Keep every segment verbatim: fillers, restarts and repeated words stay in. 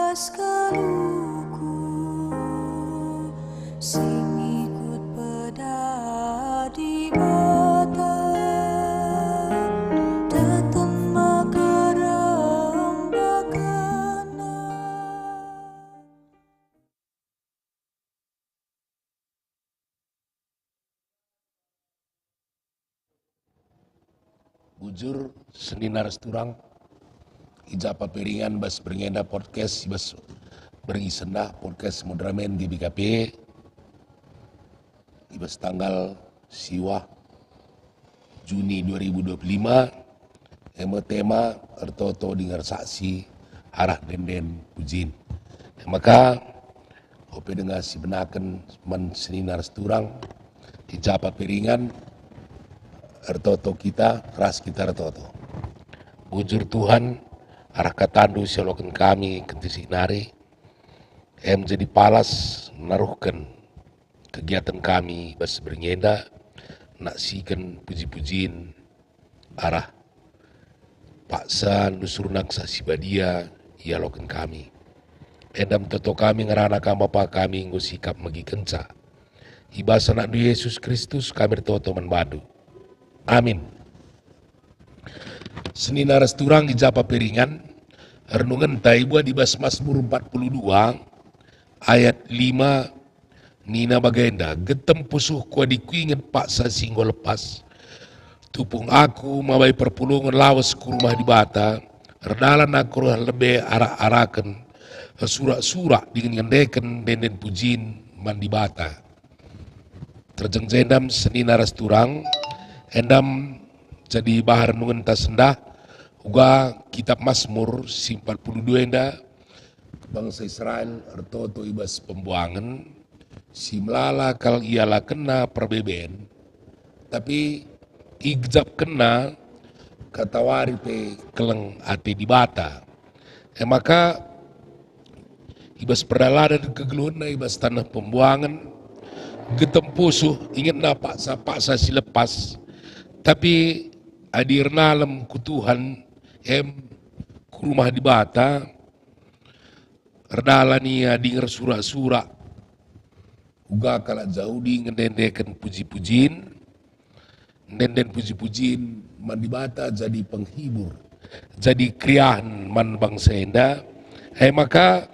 Karuhku sing ikut peda Dibata, teten maka rembakna. Bujur, senina ras turang, i ja pe ringan bas berngi enda podcast, i bas berngi sendah podcast Moderamen G B K P, i bas tanggal siwah Juni dua ribu dua puluh lima, e me tema ertoto dingen ersaksi arah ende-enden pujin. E maka, ope denga sibenaken man senina ras turang, i ja pe ringan, ertoto kita, ras kita ertoto. Bujur Tuhan, arah kataNdu sialoken kami kentisik nari, e me jadi palas naruhken kegiaten kami bas berngi enda, naksiken puji-pujin arah paksa nusurna Kesah Si Badia ialoken kami. Enda me toto kami ngerana Kam Bapa kami enggo sikap megikenca. I bas AnakNdu Yesus Kristus kami ertoto man baNdu. Amin. Senina ras turang i ja pe ringan, renungenta ibuat i bas Masmur empat puluh dua ayat lima, nina bagenda, "Getem pusuhku adi kuinget paksa si enggo lepas. Tupung aku mabai perpulungen lawes ku rumah Dibata, erdalan aku reh lebe arak-araken surak-surak dingen ngendeken ende-enden pujin man Dibata." Terjeng jenda me senina ras turang, enda me jadi bahan renungenta sendah, uga Kitap Masmur si empat puluh dua enda, bangsa Israel ertoto i bas pembuangen, si melala kal ialakenna perbeben, tapi igejapkenna katawari pe keleng ate Dibata. E maka, i bas perdalanen kegeluhenna i bas taneh pembuangen, getem pusuh ingetna paksa-paksa si lepas, tapi adi ernalem ku Tuhan, em ku rumah Dibata, erdalan ia dingen ersurak-surak. Uga kalak Jahudi ngende-endeken puji-pujin, ende-enden puji-pujin man Dibata jadi penghibur, jadi keriahen man bangsa enda. E maka,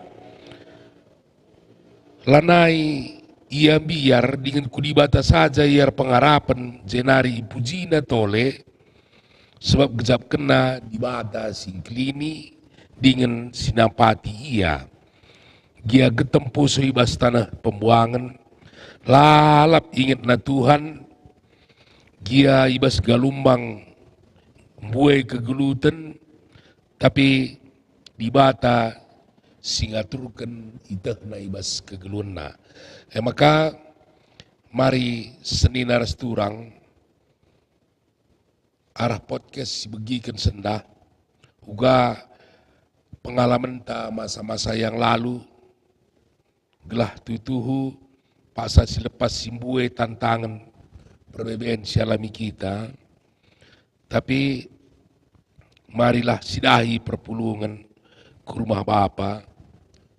lanai ia mbiar dingen ku Dibata saja ia erpengarapen, jenari ipujina tole, sebab gejapkenna Dibata si engkelini dingen si nampati ia. Gia getem pusuh i bas taneh pembuangen, lalap ingetna Tuhan, gia i bas galumbang mbue kegeluhenta, tapi Dibata si ngaturken ietehna i bas kegeluhenna. E maka, mari senina ras turang, arah podcast si begiken sendah, uga pengalamenta masa-masa yang lalu, gelah tuhu-tuhu paksa si lepas si mbue tantangen perbeben si alami kita. Tapi marilah sidahi perpulungen ku rumah Bapa,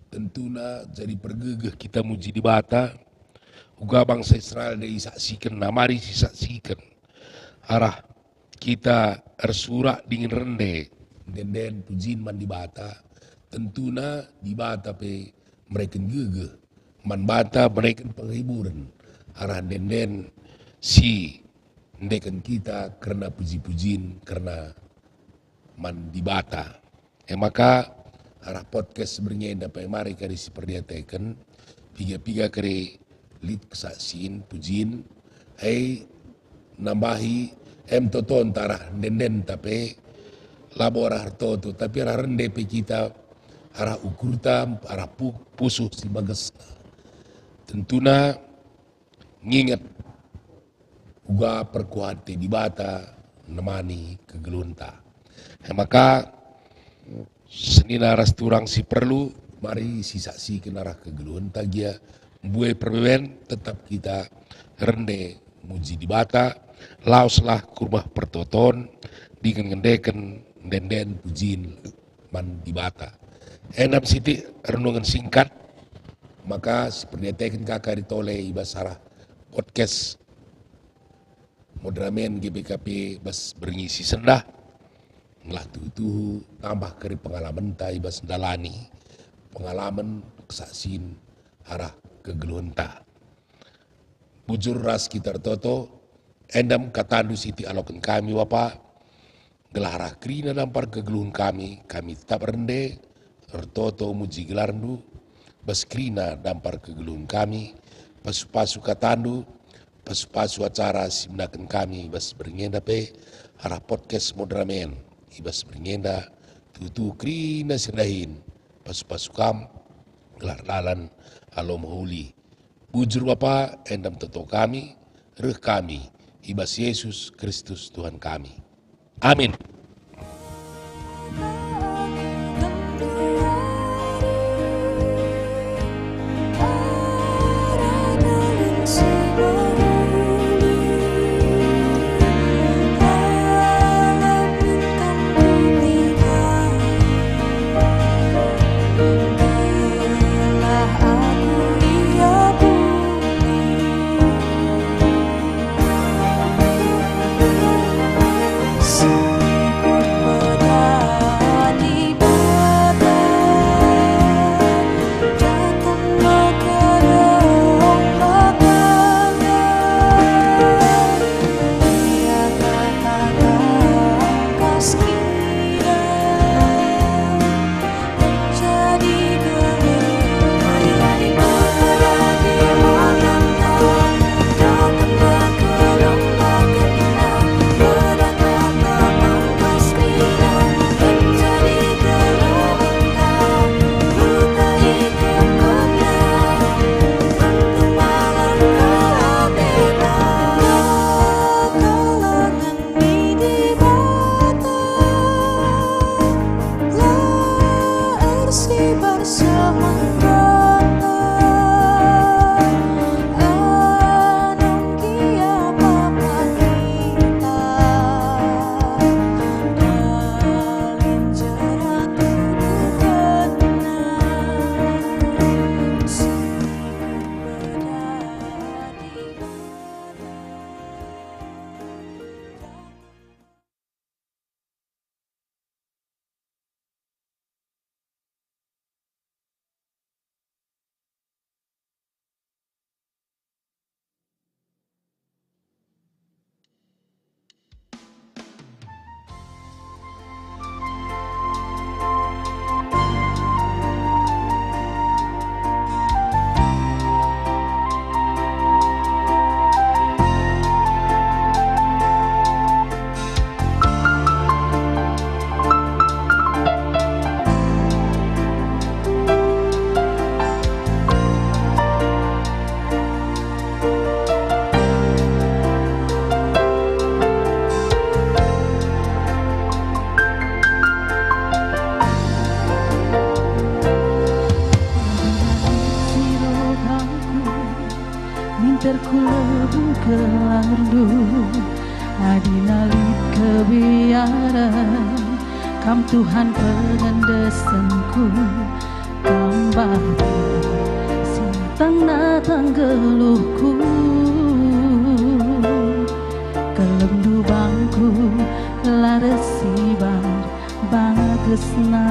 tentuna jadi pergegeh kita muji Dibata, uga bangsa Israel enda isaksikenna. Mari sisaksiken arah kita ersurak dingen rende ende-enden pujin man Dibata, tentuna Dibata pe mereken gegeh man banta, mereken penghiburen arah ende-enden si endeken kita kerna puji-pujin kerna man Dibata. E maka, arah podcast berngi enda pe mari kari siperdiateken, piga-piga kari lit kesaksin, pujin, ai nambahi, em totonta arah ende-endenta pe, labo arah ertoto, tapi arah rende pe kita, arah ukurta, arah pu-, pusuh si bagesna. Tentuna nginget uga perkuah ate Dibata nemani kegeluhenta. E maka, senina ras turang si perlu, mari sisaksiken arah kegeluhenta gia. Mbue perbeben, tetap kita rende muji Dibata, laweslah ku rumah pertoton, dingen ngendeken ende-enden pujin man Dibata. Enda me sitik renungen singkat, maka siperdiateken ka kari tole i bas arah podcast Moderamen G B K P bas berngi si sendah, ngelah tuhu-tuhu tambah kari pengalamenta i bas ndalani pengalamen kesaksin arah kegeluhenta. Bujur ras kita ertoto, enda me katandu sitik aloken kami, Bapa, gelah arah kerina dampar kegeluhen kami, kami tetap rende, ertoto muji gelarNdu, bas kerina dampar kegeluhen kami, pasu-pasu katandu, pasu-pasu acara si benaken kami bas berngi enda pe, arah podcast Moderamen i bas berngi enda, tuhu-tuhu kerina si erdahin, pasu-pasu Kam, gelah erdalan alu mehuli. Bujur Bapa, enda me toto kami, reh kami, i bas Yesus Kristus Tuhan kami. Amin. Ni Dibata la ersibar semangatna, anungkia Bapa kita, dalam jerat tubuhna, si berada di Minter ku lebe gelarNdu, adina lit kebiaren, Kam Tuhan pengendesenku, Kam Bapa si natang-natang geluhku. KelemNdu bangku la ersibar bagesna.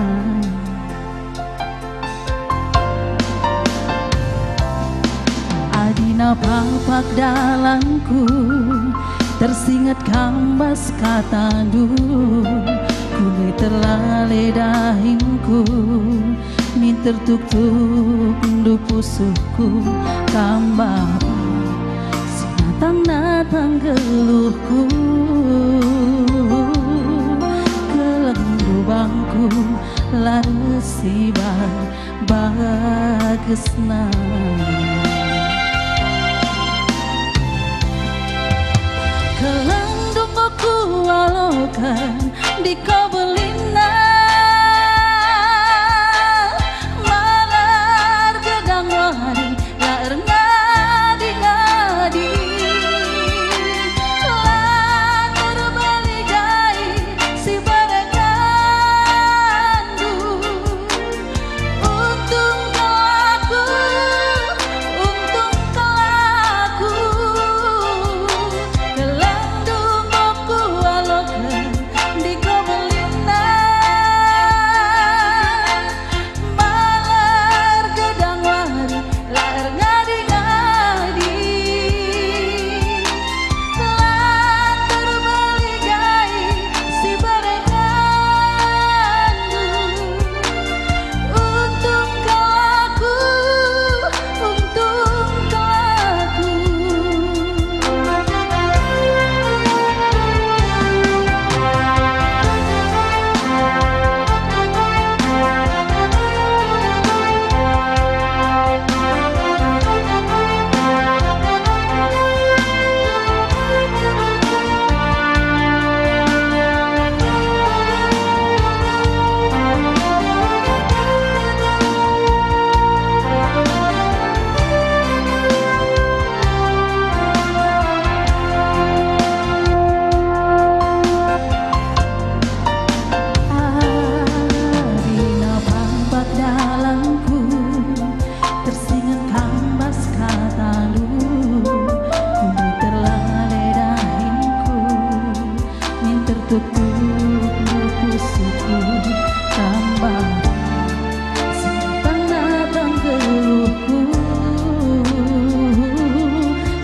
Adina papak dalanku, tersinget Kam bas kataNdu, kune terlale dahingku, minter tuktukNdu pusuhku, Kam Bapa si natang-natang geluhku. KelemNdu bangku la ersibar bagesna. KelemNdu enggo kualoken, ndiko belinna, malar gedang wari la erngadi-ngadi, la terbali dai si berekanNdu. Ku tersinget kam bas kataNdu, ku terlale dahinku, min tertutup pusuhku, tambah sintang datang geluhku,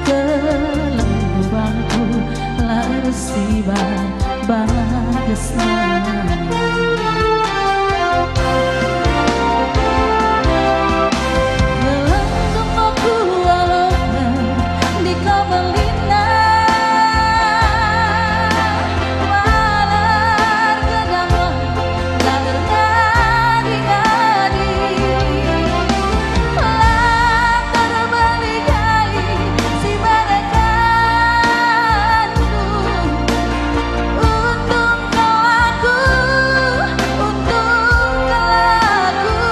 keleng lubangku la ersibar bagesna. Geleng gempokku aloken di kau berlindang, walar gedang la erngadi-ngadi, la terbeli kai si berekan. Untung kal aku, untung kal aku,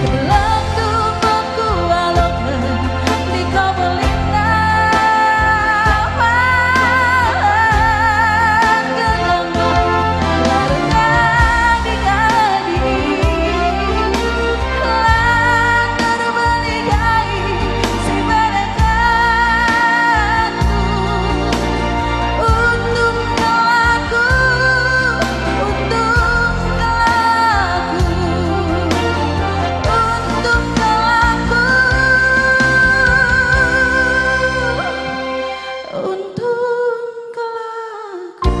keleng gempokku aloken di kau berlindang, walar gedang la erngadi-ngadi, la terbeli kai si berekan. Untung kal aku, untung kal aku, untung kal aku, untung kal aku.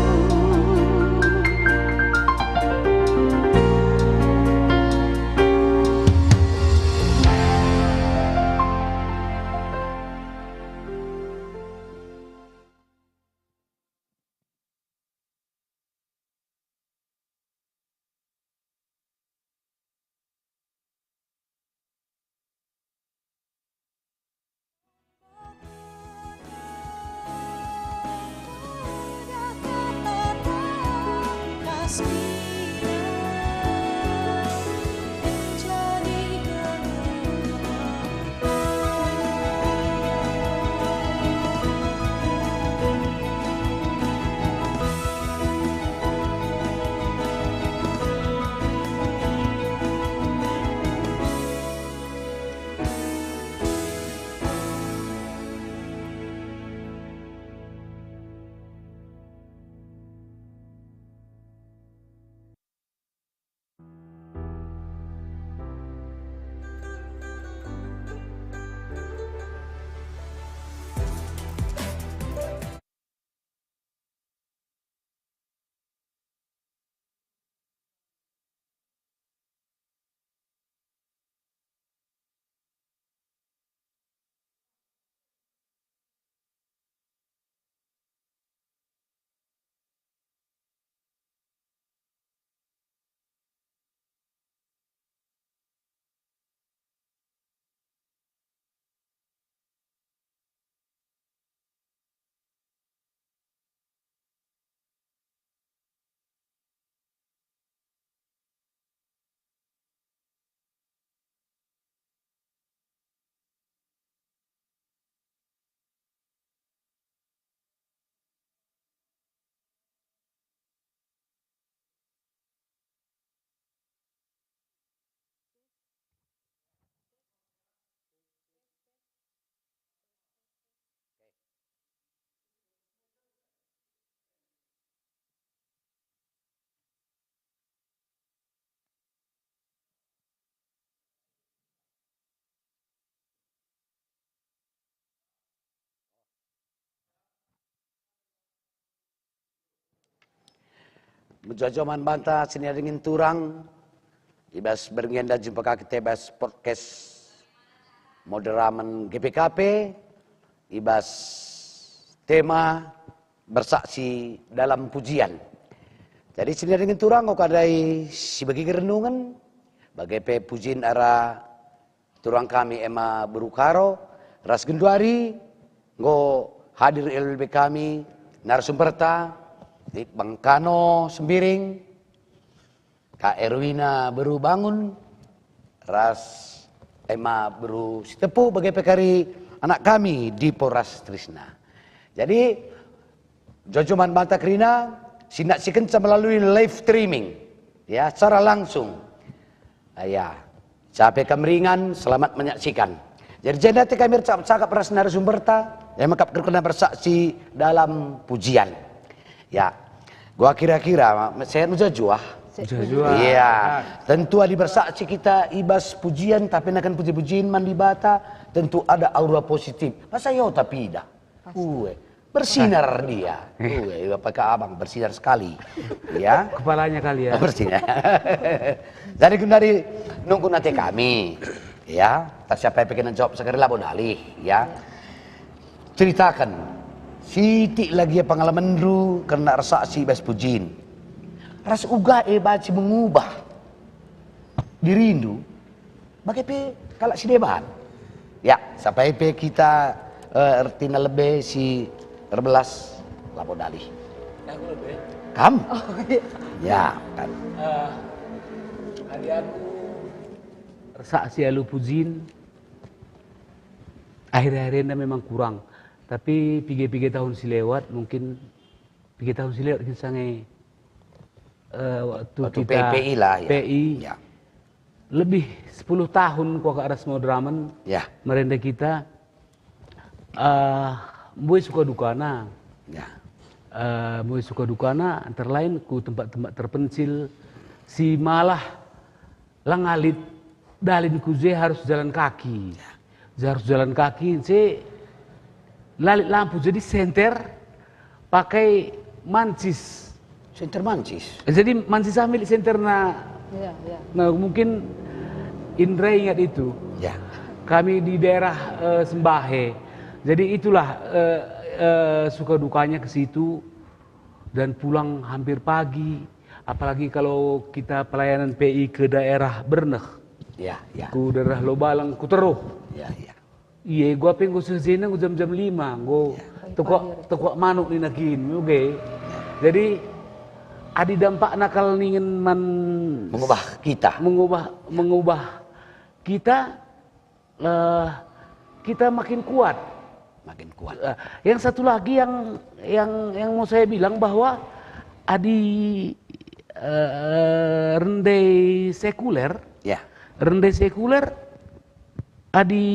Mejuah-juah man banta senina ringin turang, i bas berngi enda jumpa ka kita i bas podcast Moderamen G P K P, i bas tema Bersaksi dalam Pujian. Jadi senina ringin turang, enggo kadai sibegi renungen, bage pe pujin arah turang kami Ema Beru Karo, ras genduari enggo hadir i lebe kami narasumberta, Bang Kano Sembiring, Kak Erwina Beru Bangun, ras Ema Beru Sitepu, bage pe kari anak kami Dipo ras Trisna. Jadi, mejuah-juah man banta kerina, si naksikenca melalui live streaming, ya, secara langsung. Ah, ya. Cape kam ringan, selamat menyaksikan. Jadi, jenda te kami ercakap-cakap ras narasumberta, yang mekap kena bersaksi dalam pujian. Ya. Gua kira-kira, saya udah juah. Udah juah. Iya. Tentu adi bersaksi kita ibas pujian, tapi nakan puji-pujian man Dibata, tentu ada aura positif. Masa yo tapi dah. Ue, bersinar dia. Ue, apakah abang bersinar sekali? Ya. Kepalanya kali ya. Bersinar. Jadi gundari nunggu nanti kami, ya. Tak siapa yang pengen jawab sekali labo dalih, ya. Ceritakan sitik lagi ya pengalamanndu kena ersaksi bas pujin. Ras uga e banci mengubah dirindu, bage pe kalak si deban. Ya, sampai pe kita, eh, ertina lebe si erbelas labo dalih. Aku lebe. Kam? Oh, iya. Ya, kan. Eh, adi aku ersaksi alu pujin, akhir-akhir enda memang kurang. Tapi piga-piga tahun si lewat, mungkin piga tahun si lewat kita sange, eh, waktu Waktu kita P I lah, ya. P I. Ya. Lebih sepuluh tahun kuakap ras Maud Ramen Ya. merende kita, eh, mbue suka dukana. Ya. Eh, mbue suka dukana, antara lain ku tempat-tempat terpencil, si malah la ngalit dalin ku je harus jalan kaki. Ya. Je harus jalan kaki, se la lit lampu, jadi senter pakai mancis. Senter mancis. Jadi mancis ah milik senterna. Iya, iya. Nah, mungkin Indra ingat itu. Ya. Kami di daerah, eh, Sembahe. Jadi itulah, eh, eh, suka dukanya ke situ dan pulang hampir pagi. Apalagi kalau kita pelayanan P I ke daerah Berneh. Ya, ya. Ku daerah Lobaleng, ku Teruh. Ya, ya. Iya, gua pe enggo sehena enggo jam-jam lima, enggo Ya. tekuak, tekuak manuk nina kin, oke. Jadi, adi dampakna kal ningen man Mengubah kita. mengubah, mengubah kita, eh, kita makin kuat. Makin kuat. Eh, yang satu lagi yang, yang, yang mau saya bilang bahwa adi, eh, rende sekuler, Ya. rende sekuler, adi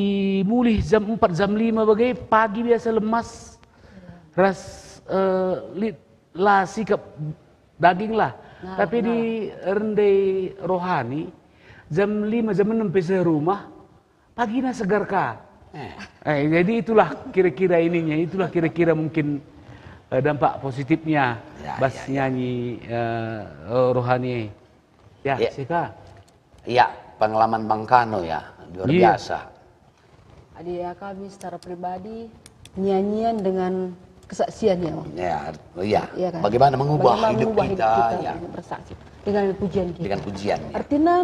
mulih jam empat, jam lima bage, pagi biasa lemas, ras, eh, lit, la sikap daging lah. Nah, Tapi nah. di rende rohani, jam lima, jam enam pe seh rumah, pagina segar ka. Eh. Eh, jadi itulah kira-kira ininya, itulah kira-kira mungkin, eh, dampak positifnya Ya, bas ya, ya. nyanyi, eh, rohani. Ya, Ya. Sika. Iya, pengalaman Bang Kano ya, luar Iya. biasa. Adi ya kami secara pribadi nyanyian dengan kesaksian ya, Bang. Ya, iya. Iya kan? Bagaimana mengubah Bagaimana hidup mengubah kita, hidup kita ya. dengan bersaksi, dengan pujian kita. Dengan pujian, ya. Artinya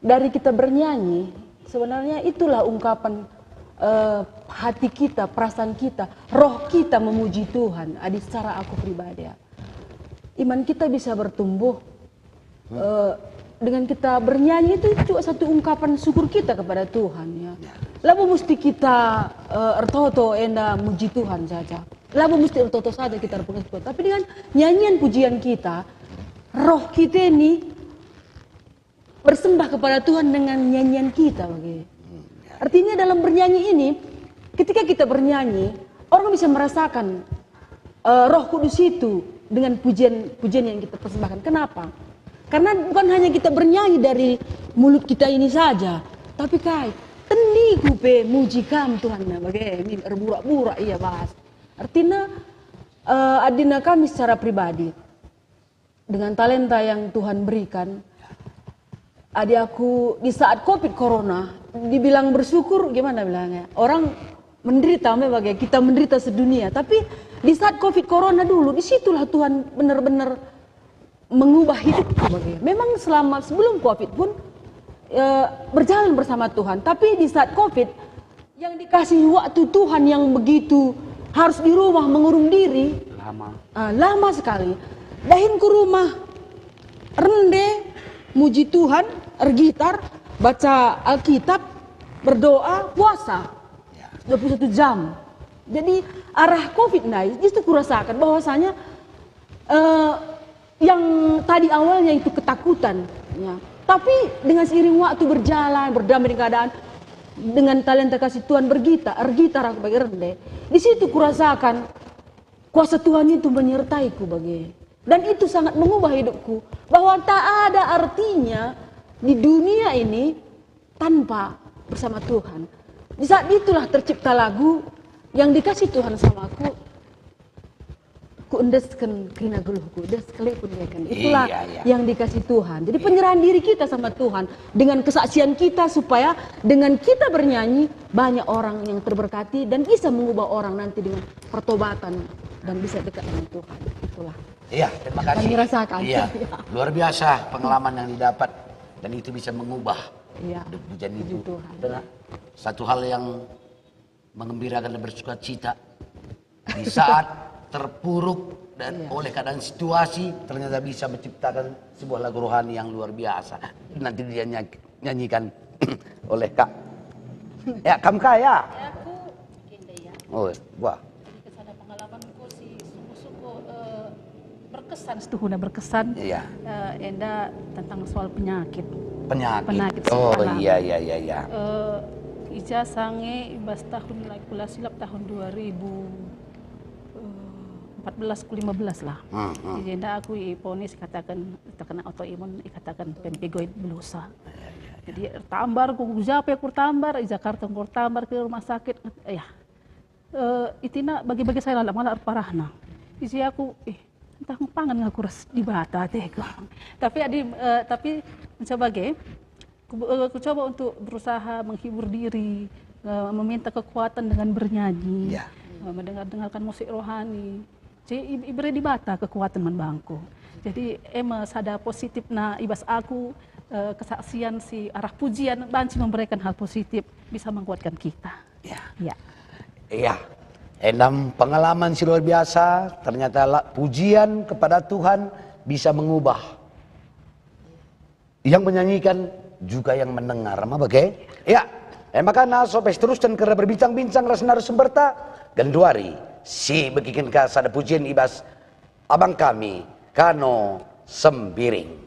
dari kita bernyanyi, sebenarnya itulah ungkapan, eh, hati kita, perasaan kita, roh kita memuji Tuhan. Adi secara aku pribadi ya. Iman kita bisa bertumbuh, eh, dengan kita bernyanyi itu juga satu ungkapan syukur kita kepada Tuhan, ya. Ya. Labo mesti kita, eh, ertoto enda muji Tuhan saja. Labo mesti ertoto saja kita erpengakuan. Tapi dengan nyanyian pujian kita, roh kita ini bersembah kepada Tuhan dengan nyanyian kita bagi. Hmm, ya. Artinya dalam bernyanyi ini, ketika kita bernyanyi, orang bisa merasakan, eh, Roh Kudus itu dengan pujian-pujian yang kita persembahkan. Kenapa? Karena bukan hanya kita bernyanyi dari mulut kita ini saja, tapi kai, "Tendiku pe muji Kam, Tuhan," nah, bage, min erburak-burak ia bas. Artinya, eh, adina kami secara pribadi, dengan talenta yang Tuhan berikan. Adi aku di saat covid corona, dibilang bersyukur, gimana bilangnya? Orang menderita, memang ya, kita menderita sedunia. Tapi di saat covid corona dulu, disitulah Tuhan benar-benar mengubah hidupku, bagi. Memang selama sebelum covid pun, eh, berjalan bersama Tuhan. Tapi di saat covid, yang dikasih waktu Tuhan yang begitu harus di rumah mengurung diri. Lama. Ah, lama sekali. Dahin ku rumah, rende, muji Tuhan, ergitar, baca Alkitab, berdoa, puasa. Ya. Dua puluh satu jam. Jadi, arah covid ndai, justru kurasakan bahwasanya, eh, yang tadi awalnya itu ketakutan, ya, Tapi dengan seiring waktu berjalan, berdamai dengan keadaan, dengan talenta kasih Tuhan bergitar, ergitar aku bagi rende. Di situ kurasakan kuasa Tuhan itu menyertaiku bagi. Dan itu sangat mengubah hidupku. Bahwa tak ada artinya di dunia ini tanpa bersama Tuhan. Di saat itulah tercipta lagu yang dikasih Tuhan sama aku, ku endesken kerina geluhku, des kali ku endeken. Itulah Iya, iya. yang dikasih Tuhan. Jadi Iya. penyerahan diri kita sama Tuhan dengan kesaksian kita supaya dengan kita bernyanyi banyak orang yang terberkati dan bisa mengubah orang nanti dengan pertobatan dan bisa dekat dengan Tuhan. Itulah Iya, terima yang kasih. kami rasakan. Iya, Iya. luar biasa pengalaman yang didapat dan itu bisa mengubah Iya. hidup Puji itu. Tuhan. Dan satu hal yang mengembirakan dan bersukacita di saat terpuruk dan Iya. oleh keadaan situasi ternyata bisa menciptakan sebuah lagu rohani yang luar biasa. Nanti dia nyanyi- nyanyikan oleh Kak. Ya, kam kaya. Ya, aku gini ya. Oh, wah. Jadi kesana pengalamanku si suku-suku, eh, berkesan, setuhuna berkesan. Iya. Eh, enda tentang soal penyakit. Penyakit. Penyakit Oh, sekolah. iya, iya, iya, iya. Eh, ija sange ibas tahun, la kula silap, tahun dua ribu empat belas ku lima belas lah. Hmm, hmm. Jadi enda aku iponis ikataken, terkena autoimun, ikataken pemphigoid bullosa. Iya, iya, iya. Jadi ertambar ku, ku ja pe kurtambar, i Jakarta kurtambar ke rumah sakit, ya. Eh, itina bagi-bagi saya lalap malah erparahna. Isi aku, eh, entah pangan ngaku ras Dibata teku. Tapi adi, eh, tapi mencoba ge, ku, eh, ku coba untuk berusaha menghibur diri, eh, meminta kekuatan dengan bernyanyi, Ya. eh, mendengar-dengarkan musik rohani. Jadi i- ibere Dibata kekuatan man bangku. Jadi ema sada positifna ibas aku, eh, kesaksian si arah pujian banci memberikan hal positif, bisa menguatkan kita. Ya. Ya. Iya. Enam pengalaman si luar biasa, ternyata la- pujian kepada Tuhan bisa mengubah yang menyanyikan juga yang mendengar. Maba bage? Ya. E maka na so pe terusken kerna berbincang-bincang ras narasumberta, genduari si begiken ka sada pujian ibas abang kami, Kano Sembiring.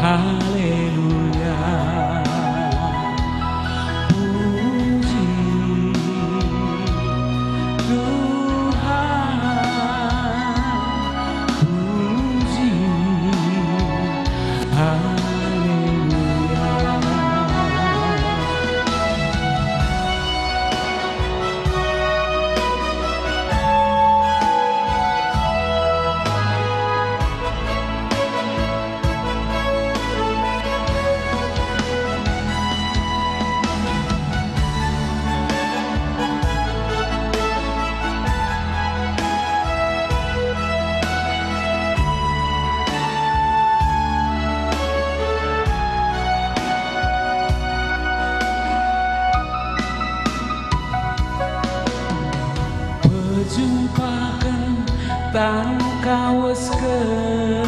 Haleluya. Puji Tuhan. Puji. Haleluya. Pejumpaken tangkawesken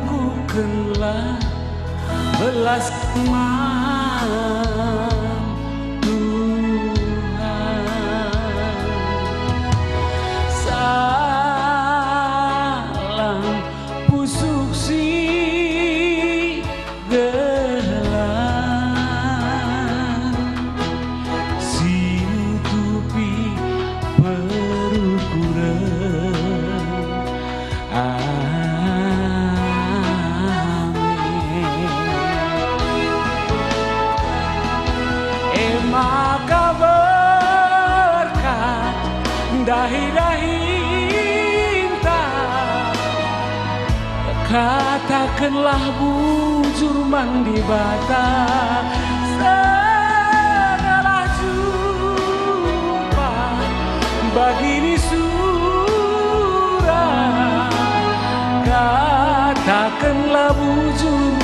Mungkuhkenlah belas man Tuhan. Salang pusuk si gelah si nutupi perukuren. Amin. E maka berkat dahi-dahinta. Katakenlah bujur man Dibata, segerlah jumpa bagi ni sura. Katakenlah bujur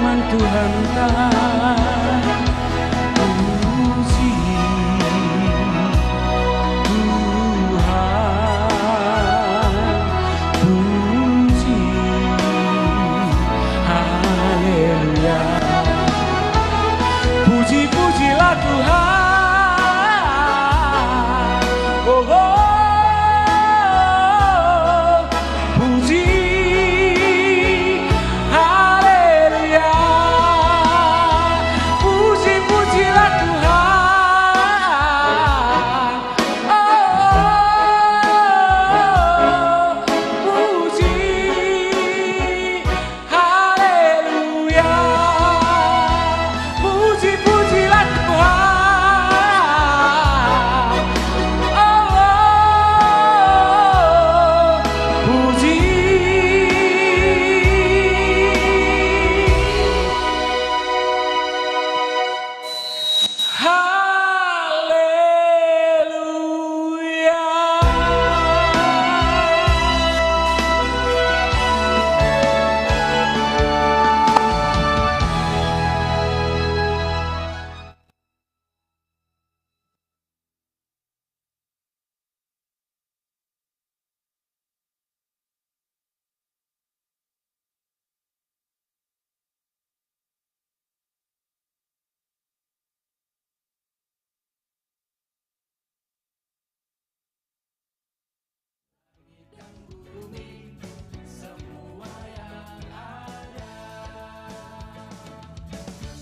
man Tuhanta. Puji Tuhan, puji, haleluya. Puji, pujilah Tuhan. Oh, oh. Puji, haleluya. Puji, pujilah Tuhan. Oh, oh, oh, puji. Haleluya. Puji-pujilah Tuhan. Oh, puji. Haleluya.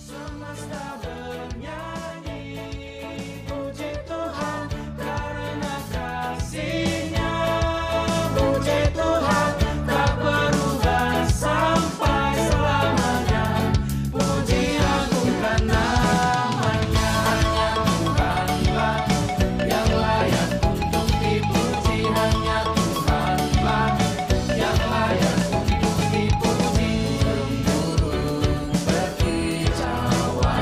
Semesta bernyanyi, puji Tuhan karena kasih-Nya. Puji Tuhan tak berubah sampai selamanya. Puji agungkan nama-Nya. Hanya Tuhanlah yang layak untuk dipuji, hanya Tuhanlah yang layak untuk dipuji. Burung-burung berkicauan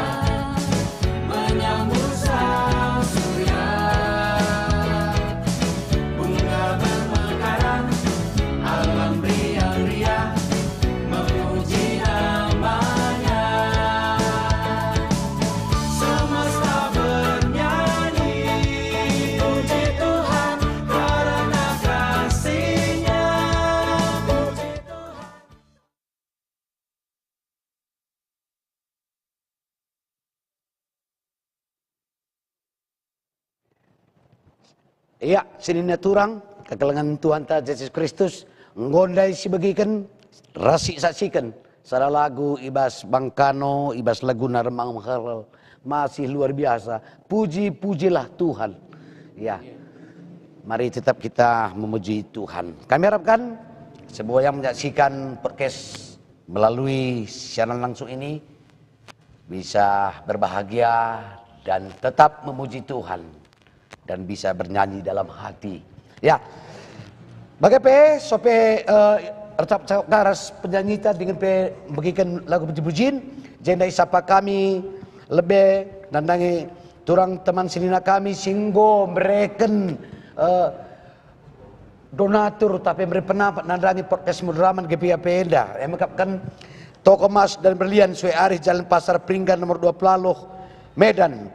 menyambut sang surya, bunga bermekaran, alam riang-riang memuji nama-Nya. Semesta bernyanyi, puji Tuhan karena kasih-Nya. Puji Tuhan. Ia, senina turang, kekelengen Tuhanta Jesus Kristus, enggo ndai sibegiken ras sisaksiken sada lagu i bas Bangkano, i bas laguna Remang Mekar, masih luar biasa. Puji-pujilah Tuhan. Ya. Mari tetap kita memuji Tuhan. Kami harapkan semua yang menyaksikan podcast melalui siaran langsung ini bisa berbahagia dan tetap memuji Tuhan dan bisa bernyanyi dalam hati. Ya. Bage pe, sope, eh, ercap cakap ka ras penyanyita dingen pe begiken lagu puji-pujin, jenda isapa kami lebe nandangi turang teman senina kami si enggo mereken, eh, donatur tapi meri pendapat nandangi podcast Muderamen G P K P enda. E mekapken toko emas dan berlian sue arih Jalan Pasar Peringgan nomor dua puluh Medan.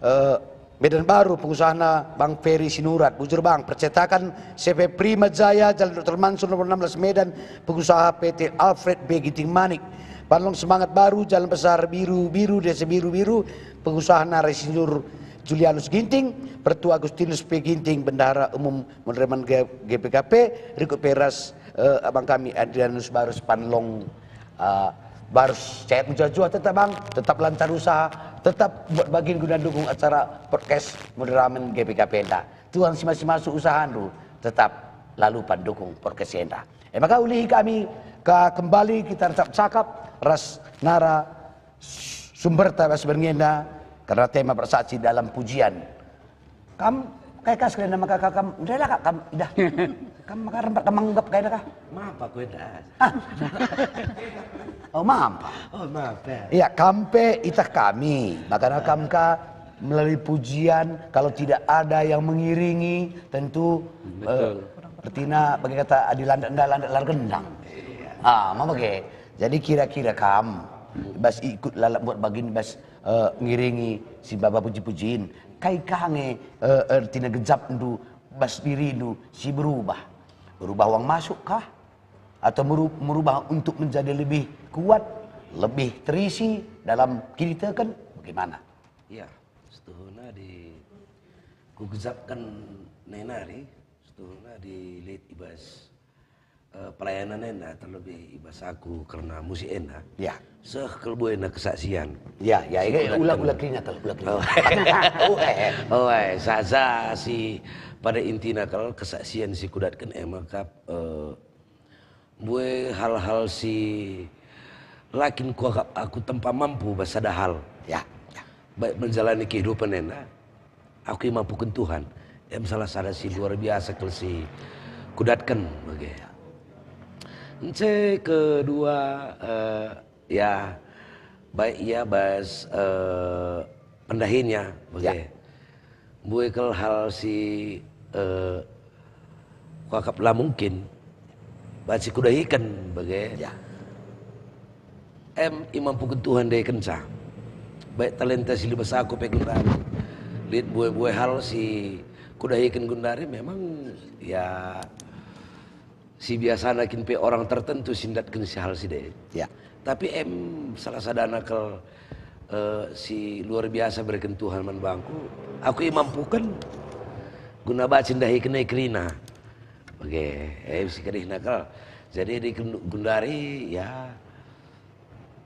Eh, Medan Baru, pengusahana Bang Ferry Sinurat. Bujur Bang, percetakan C V Prima Jaya, Jalan Doktor Mansur nomor enam belas Medan, pengusaha P T Alfred B Ginting Manik. Panlong Semangat Baru, Jalan Besar Biru-Biru, Desa Biru-Biru, pengusaha Nara Sinur Julianus Ginting, Pertua Agustinus P Ginting, Bendahara Umum Muderamen G-, G P K P, rikut pe ras, eh, abang kami Adrianus Barus Panlong, eh, Barus. Cayap mejuah-juah tetap, Bang, tetap lancar usaha, tetap buat bagin guna dukung acara podcast Muderamen G P K P enda. Tuhan si masu-masu usahandu, tetap lalu pandukung podcast enda. E maka ulihi kami ka kembali kita ercap cakap ras nara sumberta bas berngi enda, kerna tema bersaksi dalam pujian. Kam kai kas kerina maka ka-, kam, ndai la ka kam idah. Kam maka rempat kam manggap kai kah? Mapa ku enda? Ah. Oh, mampa. Oh, mapa. Iya, kam pe itah kami. Makana kam ka melalui pujian, kalau tidak ada yang mengiringi, tentu, betul, eh, ertina bagi kata adi landak enda landak lar gendang. Iya. Ah, maka bage. Jadi kira-kira kam bas ikut lalap buat bagin bas, eh, ngiringi si baba puji-pujin. Kai ka nge, eh, ertina gejapndu bas dirindu si berubah? Berubah wang masuk kah? Atau meru-, merubah untuk menjadi lebih kuat, lebih terisi dalam kiniteken? Bagaimana? Ya, setuhuna di kugejapken nai nari, setuhuna di lit i bas, eh, pelayanan enda, terlebih i bas aku kerna musik enda. Ya. Seh kal buena kesaksian. Ya, ya, si ya, kudatken. Ulang, ulang kerina kal, ulang kerina. Oh. Oh, eh, saja si pada intina kal kesaksian si kudatken e maka, eh, mbue hal-hal si la kin kuakap aku tempa mampu bas sada hal. Ya, ya. Baik menjalani kehidupan enda, aku imampuken Tuhan. Em salah sada si luar biasa kal si kudatken bage. Nce kedua, eh, ya, baik ia bas, eh, pendahinya bage. Ya. Mbue kal hal si, eh, kuakap la mungkin, banci kudahiken bage. Ya. Em, imampuken Tuhan dahikenca. Baik talenta si libas aku pe gundari. Lit mbue-mbue hal si kudahiken gundari memang, ya, si biasana kin pe orang tertentu si ndatken si hal si de. Ya. Tapi em salah sadana kal, eh, si luar biasa bereken Tuhan man bangku. Aku imampuken guna banci ndahiken e kerina. Oke, eh, si kerina kal. Jadi di kendu-, gundari, ya,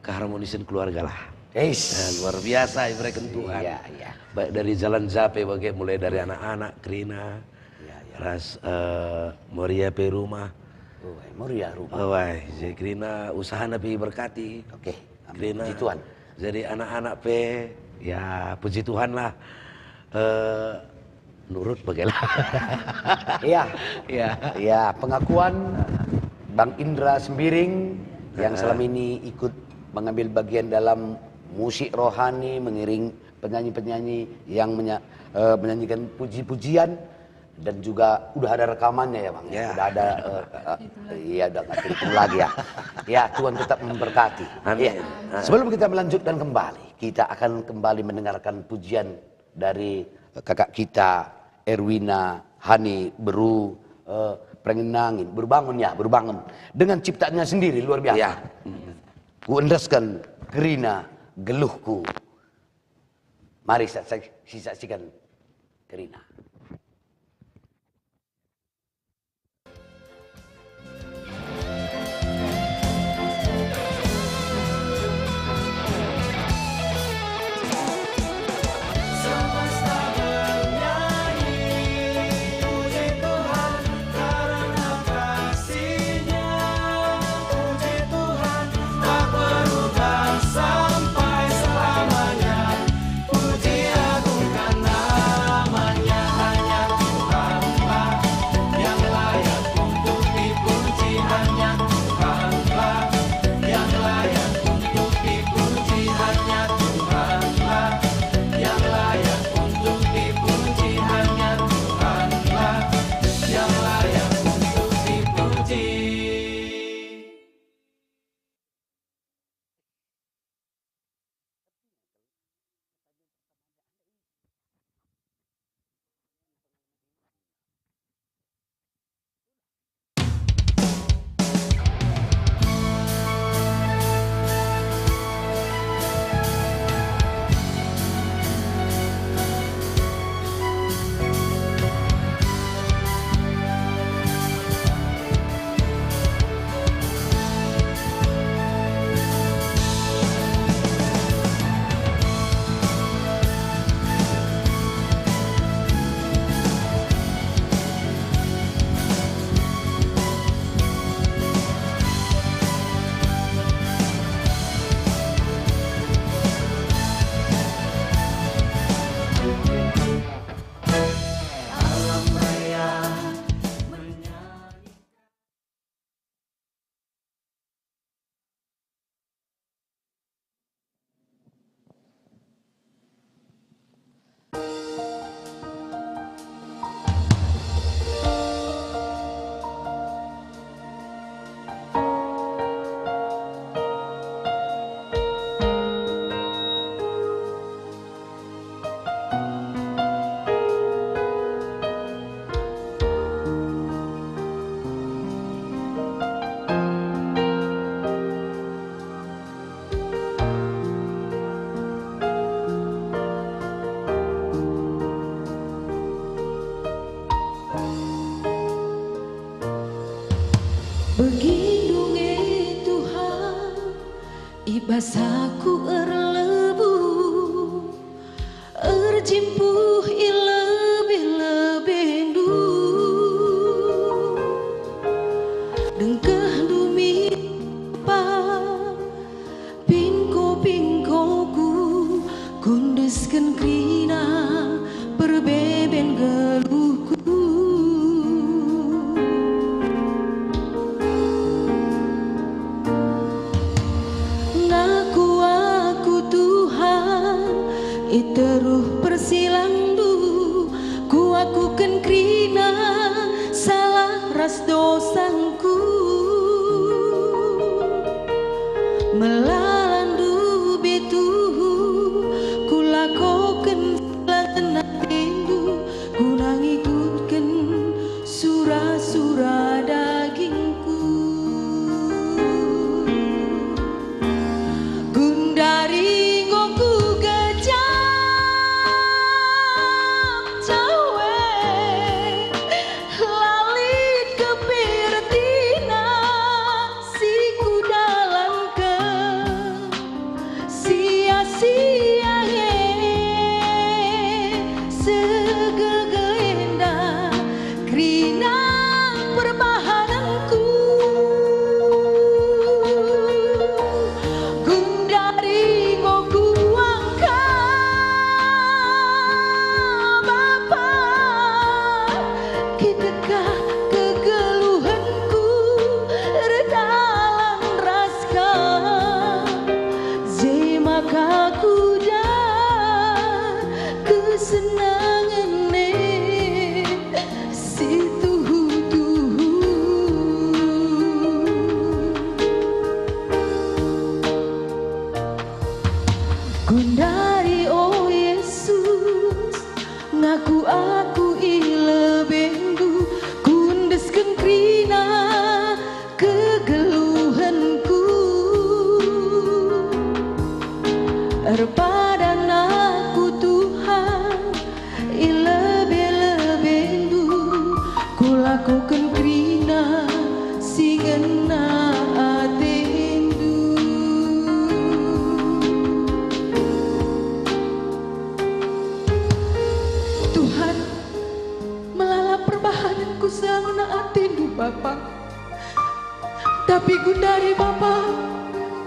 keharmonisen keluarga lah. Eish. Eh, luar biasa ibereken Tuhan. Iya, iya. Baik dari jalan jape bage, mulai dari anak-anak, kerina, iya, iya, ras, eh, Moria pe rumah. Oh, eh, Moria rumah. Oh, wai, jadi kerina usahana pe iberkati. Oke, amin. Kerina. Puji Tuhan. Jadi anak-anak pe, ya, puji Tuhan lah. Eh, nurut bage lah. Iya. Iya. Iya, pengakuan Bang Indra Sembiring yang, heeh, selama ini ikut mengambil bagian dalam musik rohani, mengiring penyanyi-penyanyi yang menya-, eh, menyanyikan puji-pujian, dan juga udah ada rekamannya ya, Bang? Ya. Udah ada, eh, eh, iya, udah nggak cerita lagi ya. Ya, Tuhan tetap memberkati. Amin. Iya. Ah. Sebelum kita melanjutkan kembali, kita akan kembali mendengarkan pujian dari kakak kita, Erwina Hani, Beru, eh, Perenginangin, Beru Bangun ya, Beru Bangun. Dengan ciptaannya sendiri, luar biasa. Ya. Kuendesken kerina geluhku. Mari sa-, sa-, sisaksikan kerina. Bas aku erlebuh, erjimpuh i lebe-lebendu. Dengkehndu min pingko-pingkoku, kuendesken kerina perbeben geluhku. Ngaku aku Tuhan, i teruh persilangndu, kuakuken kerina salah ras dosangku. Melalandu be tuhu, kulakoken silangen atendu, guna ngikutken sura-sura dagingku. Gundari enggo kugejap cawe, la lit kepe ertina si kudalanken. Sia-sia nge segege enda kerina perbahanenku. Gundari enggo kuangka, Bapa, kidekah kegeluhenku erdalan ras Kam, je maka kudah kesenangen e si tuhu-tuhu. Gundari, o Yesus, ngaku aku i lebeNdu, kuendesken kerina kegeluhenku. Erpadan aku, Tuhan, i lebe-lebeNdu, kulakoken kerina si ngena ateNdu. Tuhan, melala perbahanenku si ngena ateNdu, Bapa. Tapi gundari, Bapa,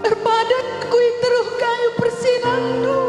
erpadan aku i teruh kayu persinanNdu.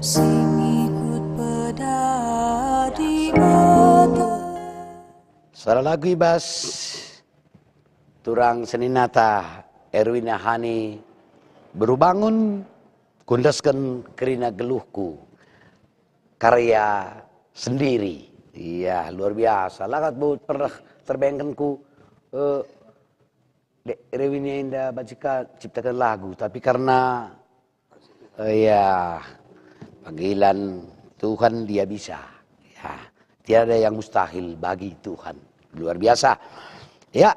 Sing ikut peda Dibata. Salah lagu i bas turang seninata Erwina Hani, Beru Bangun, Kuendesken Kerina Geluhku, karya sendiri. Iya, luar biasa. Lakat bu pernah terbayangkanku, eh, Dek Erwina enda banci ka ciptakan lagu, tapi karena, eh, ya, panggilan Tuhan dia bisa. Ya, tiada yang mustahil bagi Tuhan. Luar biasa. Ya.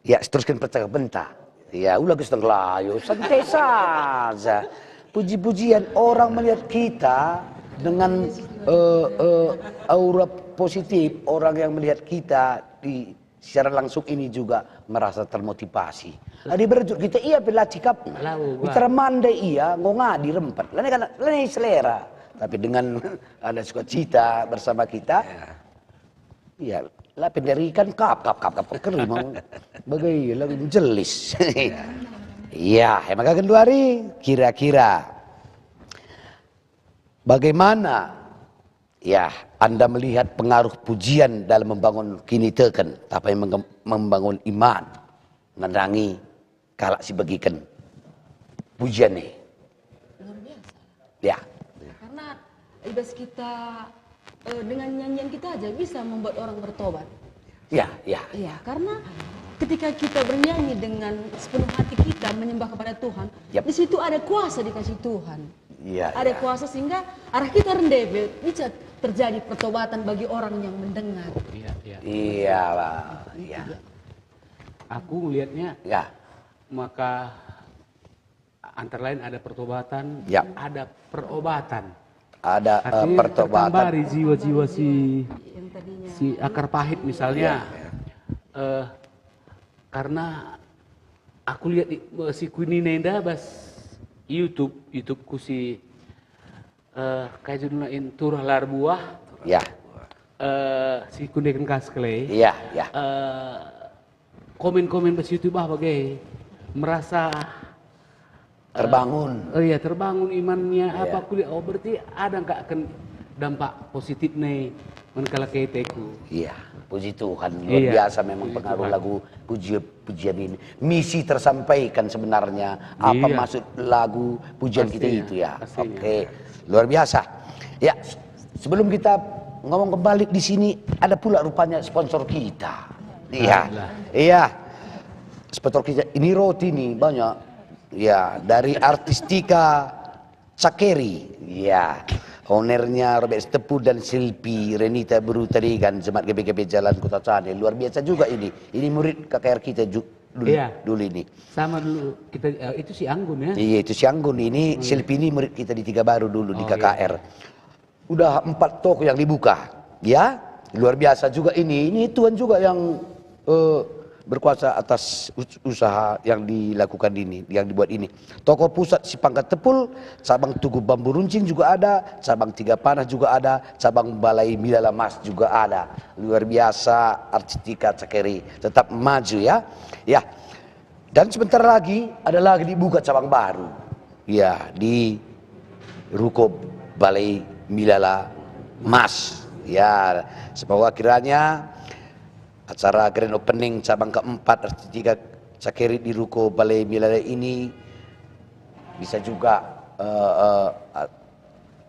Ya, seteruskan percakapenta. Ya, ula Kristen kelayo, santai saja. Puji-pujian orang melihat kita dengan, eh, eh, aura positif, orang yang melihat kita di siaran langsung ini juga merasa termotivasi. Adi berjut kita ia pe la cikap. Lau, Pak. Bicara mande ia, enggo ngadi rempet. Lane kan, lane selera. Tapi dengan ada sukacita bersama kita, ya. Iya, la penderikan kap, kap, kap, kap, keri mau. Bagai lagu jelis. Iya, emang genduari kira-kira bagaimana, ya, Anda melihat pengaruh pujian dalam membangun kiniteken, tapi mengem-, membangun iman, nandangi kalak si begiken pujian e. Luar biasa. Ya. Karena ibas kita, eh, dengan nyanyian kita aja bisa membuat orang bertobat. Ya, ya. Iya, karena ketika kita bernyanyi dengan sepenuh hati kita menyembah kepada Tuhan, yap, di situ ada kuasa dikasih Tuhan. Iya, ada, iya, kuasa sehingga arah kita rende bisa terjadi pertobatan bagi orang yang mendengar. Iya, iya. Iya, Pak. Iya. Aku melihatnya, ya, maka antara lain ada pertobatan, ya, ada perobatan. Ada, eh, artinya pertobatan. Tertambari jiwa-jiwa si, yang tadinya si akar pahit misalnya. Ya, ya. Eh, karena aku lihat di, eh, si Queenie enda bas YouTube, YouTubeku si, eh, kayak judulnya in, Turah Lar Buah. Ya. Eh, si Kundeken Kaskelei. Iya, iya. Eh, komen-komen bas YouTube ah bage merasa, eh, terbangun. Eh, iya, terbangun imannya, iya, apa kuliah. Oh, berarti ada nggak ken dampak positif nih men kalak keteku. Iya, puji Tuhan, luar, iya, biasa memang, puji Tuhan, pengaruh lagu puji-pujian ini. Misi tersampaikan sebenarnya. Apa, iya, maksud lagu pujian kita, pastinya, itu ya? Pastinya. Oke, luar biasa. Ya, sebelum kita ngomong kembali di sini, ada pula rupanya sponsor kita. Iya. Adalah. Iya. Sponsor kita ini roti nih banyak. Ya, dari Artistika Cakeri. Ya. Ownernya Robert Sitepu dan Silpi Renita Beru Tarigan, Jemaat G B G B Jalan Kota Cane. Luar biasa juga ini. Ini murid K K R kita ju-, dulu, iya, dulu ini. Sama dulu kita, eh, itu si Anggun ya? Iya, itu si Anggun. Ini, oh, iya, Silpi ini murid kita di Tiga Baru dulu di, oh, iya, K K R. Udah empat toko yang dibuka, ya. Luar biasa juga ini. Ini Tuhan juga yang, eh, berkuasa atas us-, usaha yang dilakukan ini, yang dibuat ini. Toko pusat si Pangkat Tepul, cabang Tugu Bambu Runcing juga ada, cabang Tiga Panah juga ada, cabang Balai Milala Mas juga ada. Luar biasa Artistika Cakeri. Tetap maju ya. Ya. Dan sebentar lagi ada lagi dibuka cabang baru. Ya, di Ruko Balai Milala Mas. Ya, semoga kiranya acara grand opening cabang keempat Artistika Cakeri di Ruko Balai Milala ini bisa juga, eh, eh,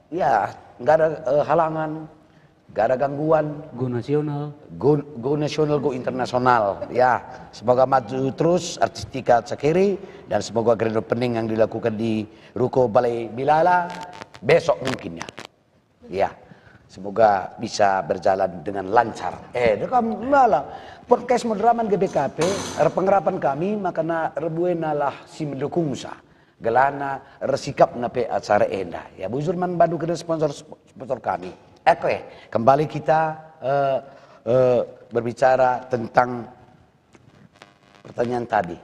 ya, nggak ada, eh, halangan. Gak ada gangguan. Go nasional. Go, go nasional, go internasional. Ya, semoga maju terus Artistika Cakeri dan semoga grand opening yang dilakukan di Ruko Balai Milala besok mungkin ya. Ya, semoga bisa berjalan dengan lancar. Eh, dekam lala. Podcast Moderaman G B K P, er, pengerapan kami, makana rebuena lah si mendukungsa. Gelana ersikapna pe acara enda. Ya, bujur man bandu kena sponsor, sponsor kami. Oke, kembali kita, eh, eh, berbicara tentang pertanyaan tadi.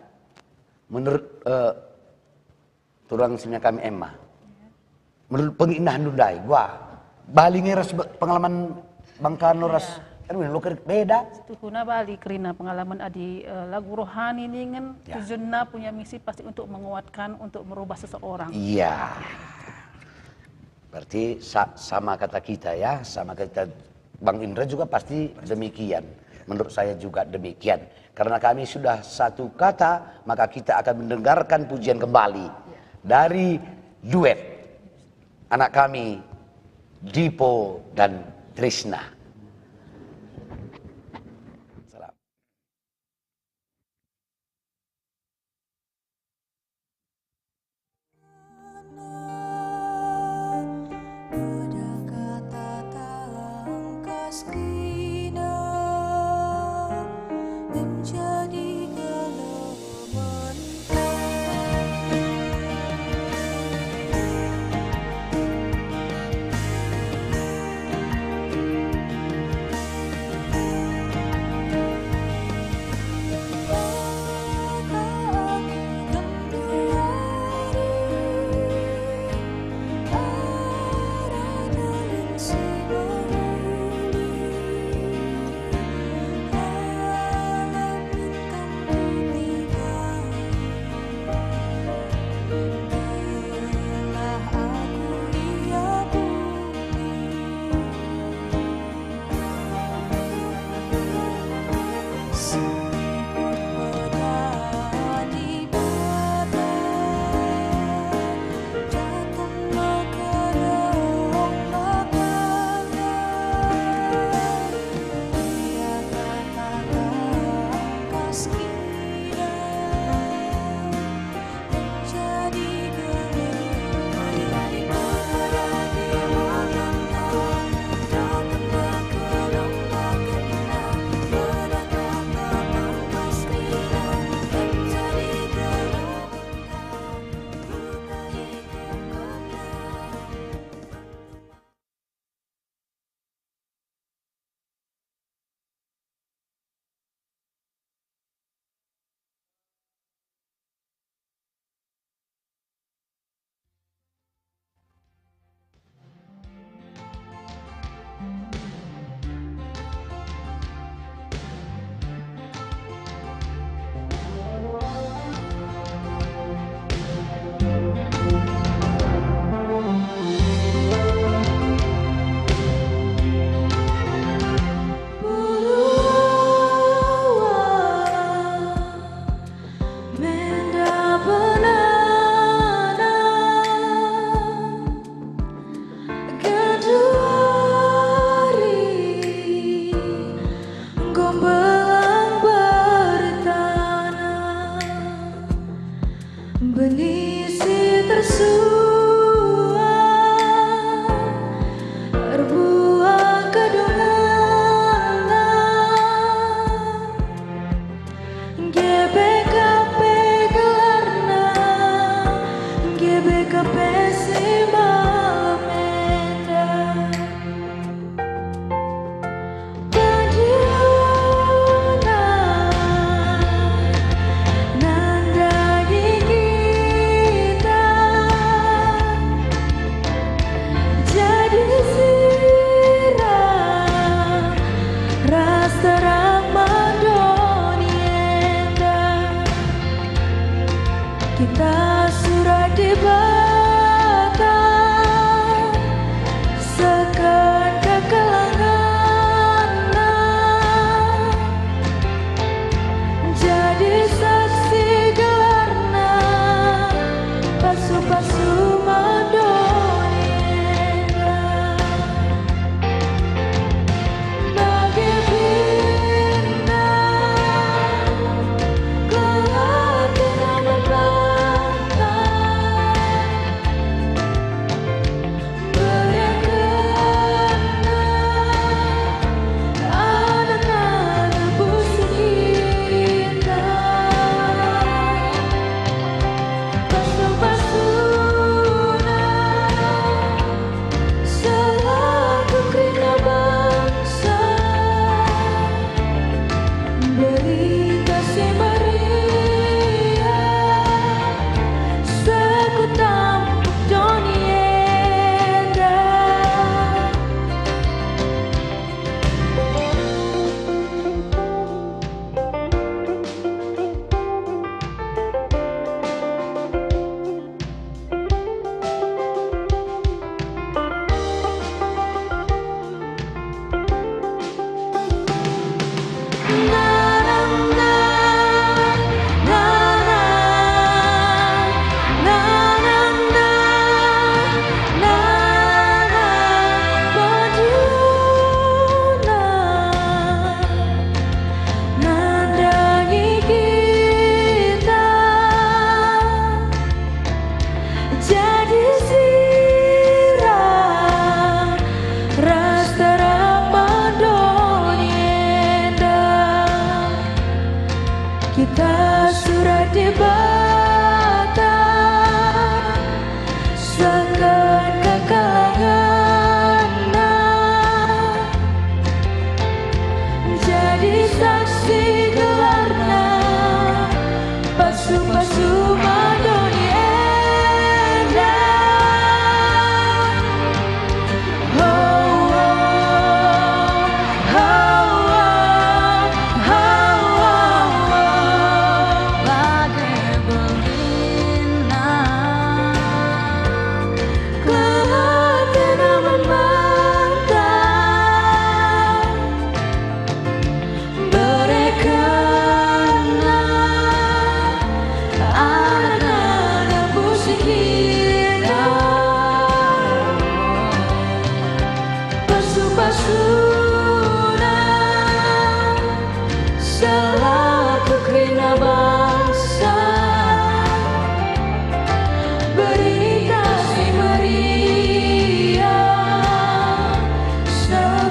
Menurut, eh, turang sinya kami Emma, menurut pengindahan ndai, wah, bali nge ras be-, pengalaman bangkano ras, Kan beda, lo ker-, beda. Situhuna bali kerina pengalaman adi, eh, lagu rohani ningen, ya, tujuanna punya misi pasti untuk menguatkan, untuk merubah seseorang. Iya. Berarti sa-, sama kata kita ya, sama kita. Bang Indra juga pasti demikian. Menurut saya juga demikian. Karena kami sudah satu kata, maka kita akan mendengarkan pujian kembali dari duet anak kami, Dipo dan Trisna. Salam.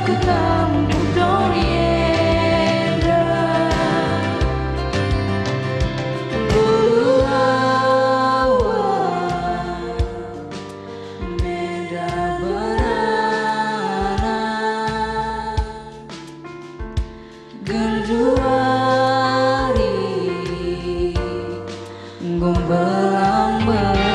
Kampung Dori enda, Gulu Awa, Medan Beranak, Genduari, Gumbelang Belikan.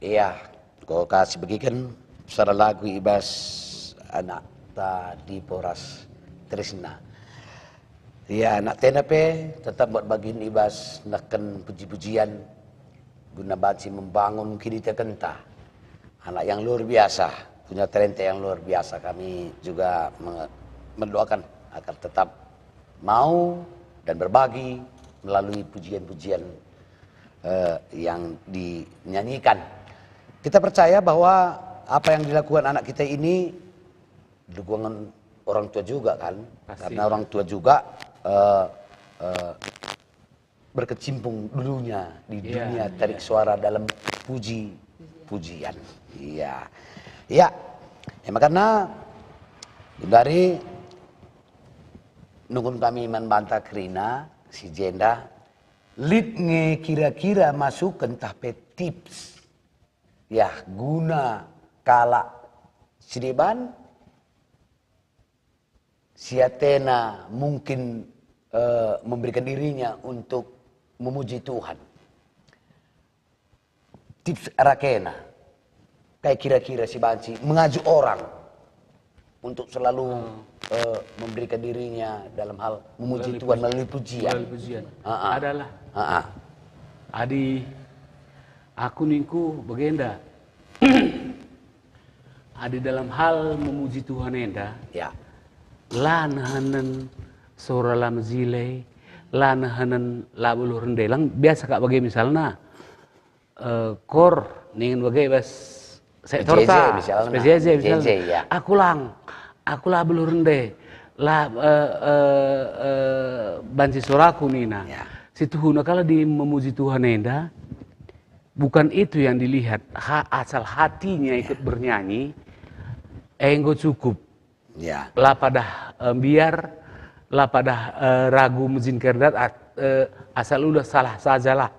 Ia, enggo ka sibegiken sora lagu i bas anakta Dipo ras Trisna. Ia, anakta enda pe tetap buat bagin i bas nehken puji-pujian guna banci membangun kinitekenta. Anak yang luar biasa, punya talenta yang luar biasa. Kami juga me-, mendoakan agar tetap mau dan berbagi melalui pujian-pujian, eh, yang dinyanyikan. Kita percaya bahwa apa yang dilakukan anak kita ini dukungan orang tua juga, kan? Pasti. Karena orang tua juga, eh, eh, berkecimpung dulunya di Iya, dunia tarik iya. suara dalam puji-pujian. Iya. Ya. Ya, makana dari nungkun kami man banta kerina si jenda, lit nge kira-kira masuken tah pe tips, ya, guna kalak si deban si atena mungkin, eh, memberikan dirinya untuk memuji Tuhan. Tips rakena, kai kira-kira si banci mengajak orang untuk selalu, Hmm. eh, memberikan dirinya dalam hal memuji Melalui Tuhan puji-, melalui pujian? Melalui pujian. Ha-ha. Adalah Ha-ha. adi aku ningku bagenda. Adi dalam hal memuji Tuhan enda, Ya. la nehenen sora la mejile, la nehenen la beluh rende. Lang biasa kak bage misalna, eh, kor ningen bage bas sektor P J J ta, misalna. P J J misalna. P J J, ya. Aku lang, aku la beluh rende, la, eh, eh, eh, banci soraku nina. Ya. Situhuna kala di memuji Tuhan enda, bukan itu yang dilihat, ha-, asal hatinya ikut Ya. bernyanyi, enggo cukup. Ya. La padah, eh, mbiar, la padah, eh, ragu mejin kerdat, at-, eh, asal udah salah sajalah.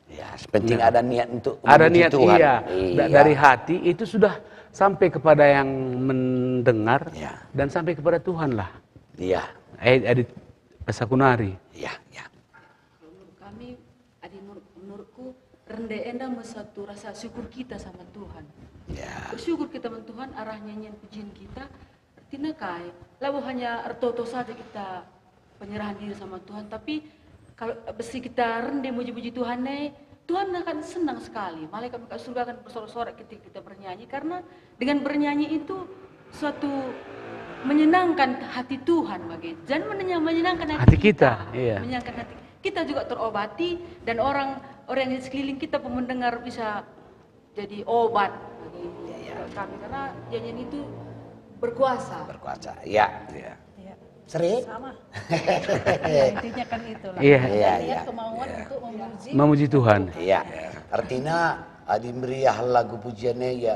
Ya, sepenting Nah. ada niat untuk Ada memuji niat, Tuhan. iya. Da-, Iya. dari hati itu sudah sampai kepada yang mendengar Ya. dan sampai kepada Tuhan lah. Iya. Eh, adi pesaku nari. Iya, iya. Kalau menurut kami, adi menurut, menurutku, rende enda me satu rasa syukur kita sama Tuhan. Ya. Bersyukur kita sama Tuhan, arah nyanyian pujian kita, artina kai? Labo hanya ertoto saja kita penyerahan diri sama Tuhan, tapi kalau besi kita rende muji-muji Tuhan ne, Tuhan akan senang sekali. Malaikat-malaikat surga akan bersorak-sorak ketika kita bernyanyi, karena dengan bernyanyi itu suatu menyenangkan hati Tuhan bagi. Dan menenya-, menyenangkan hati Hati kita, kita, iya. menyenangkan hati. Kita juga terobati dan orang, orang di sekeliling kita pun mendengar bisa jadi obat bagi Iya, iya. kami, karena nyanyian itu berkuasa. Berkuasa, ya. Iya. Iya. Sering? Sama. Ya, intinya kan itulah. Iya. Iya, Ada niat iya. kemauan Iya. untuk memuji. Memuji Tuhan. Iya. Iya. Artinya, adi meriah lagu pujiannya, ya,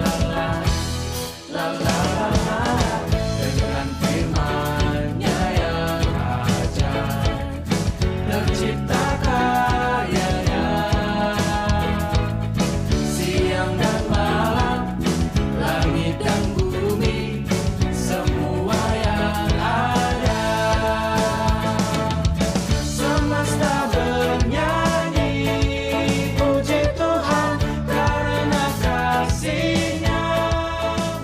dengan firman-Nya yang ajaib, tercipta karyanya. Siang dan malam, langit dan bumi, semua yang ada. Semesta bernyanyi, puji Tuhan karena kasih-Nya.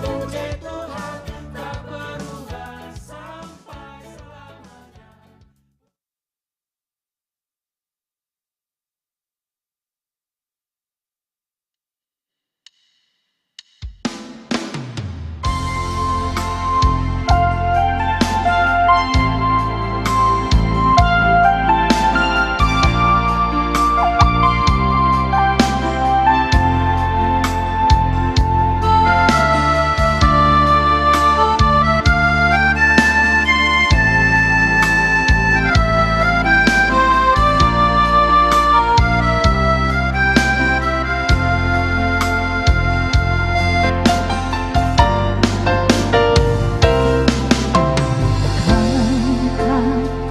Puji Tuhan tak berubah sampai selamanya.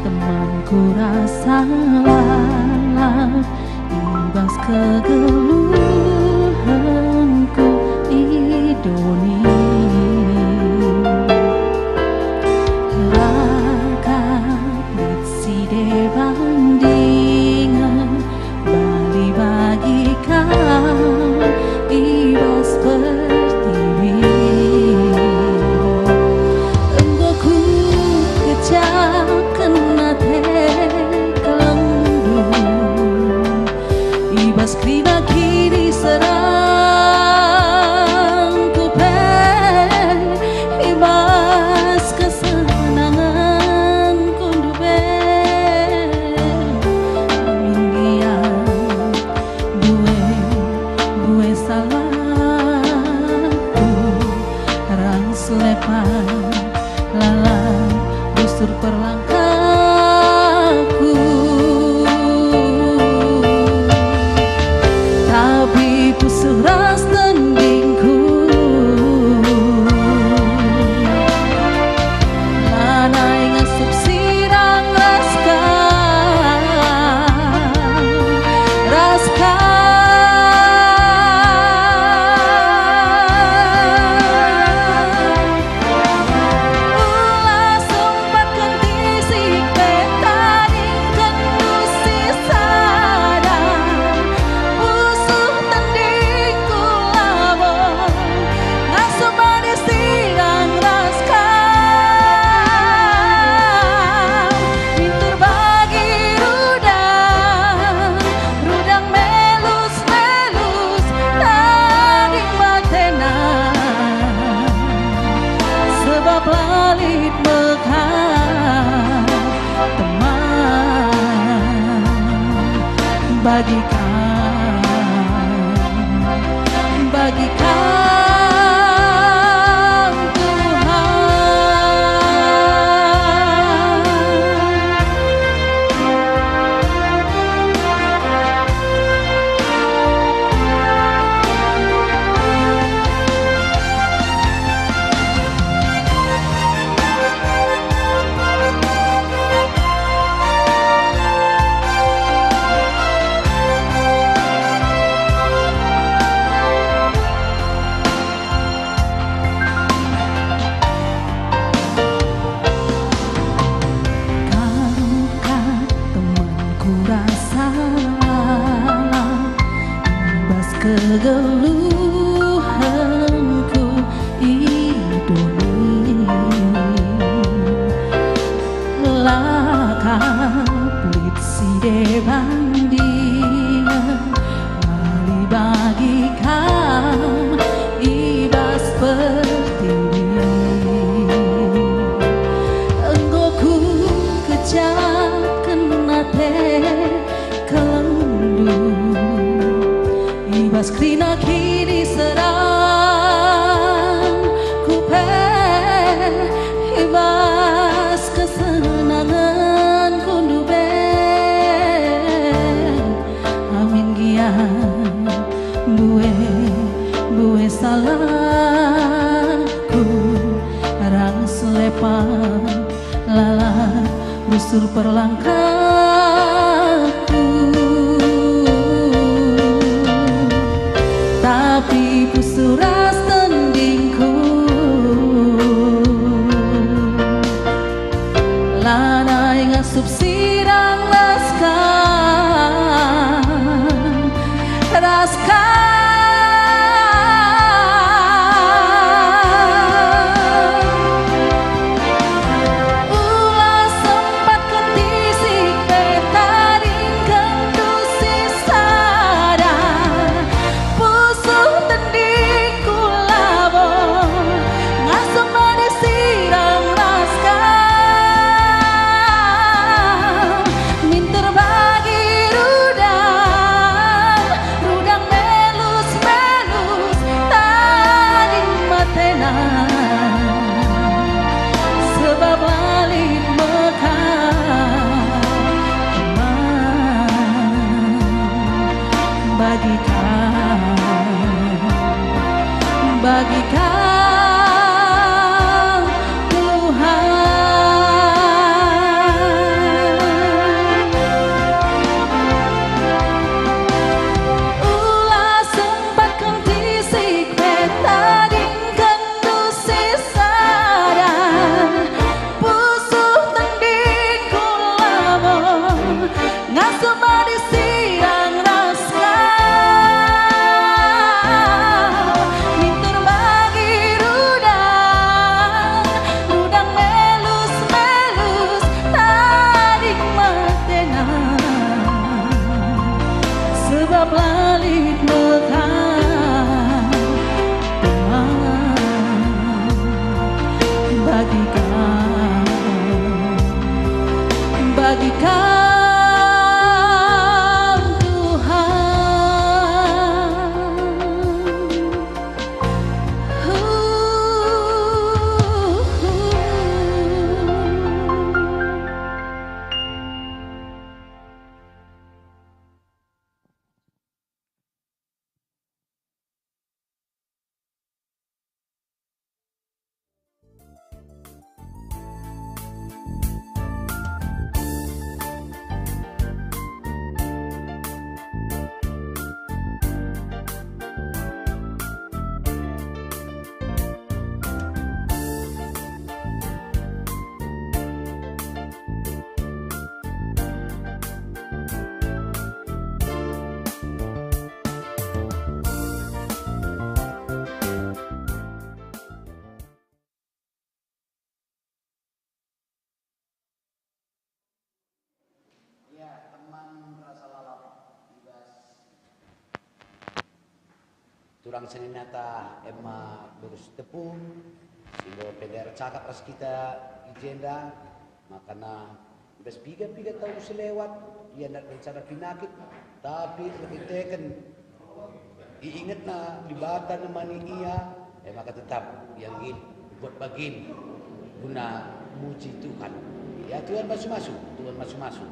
Temanku rasa lalap i bas kegeluhenku i doni. La ka lit si deban dingen bali bagi kam i bas pertiwi. Enggo kukecapken ate kelengndu i bas kerina kiniserangku pe, i bas kesenangenku ndube. Bagi Kam, bagi Kam, Tuhan. Kam kap temanku rasa lalap, i bas kegeluhenku i doni. La kap lit si deban dia, bali bagi Kam i bas pertiwi. Enggo kukecapken ate kelendu i bas kerina kiniseranku pe, i bas kesenangenku ndube. Amin gia mbue, mbue salahku ras lepa lalap rusur perlangkahku. Tapi pusuh ras tendingku lanai ngasup sirang ras Kam, ras Kam. Ula sempat kentisik pe tadingken dusi sada. Pusuh tendingku labo ngasup madi sirang ras Kam. Minter bagi rudang, rudang melus-melus tading matena, sebab la lit me Kam teman bagi Kam, bagi Kam, Tuhan. Ula sempat kentisik pe tadingken dusi sada. Pusuh tendingku labo ngasup madi sirang ras Kam. Minter bagi rudang, rudang melus-melus tading matena, sebab la lit me Kam teman bagi Kam, bagi Kam, Tuhan. Ya, teman rasa lalap i bas turang seninata Emma Lurus Tepu, si enggo pe ndai ercakap ras kita i jenda, makana Ras piga-piga tahun si lewat, ia ndat rencana pinakit, tapi erkiteken iingetna Dibata nemani ia, e maka tetap ia nggit buat bagin guna muji Tuhan. Ya, Tuhan masu-masu, Tuhan masu-masu.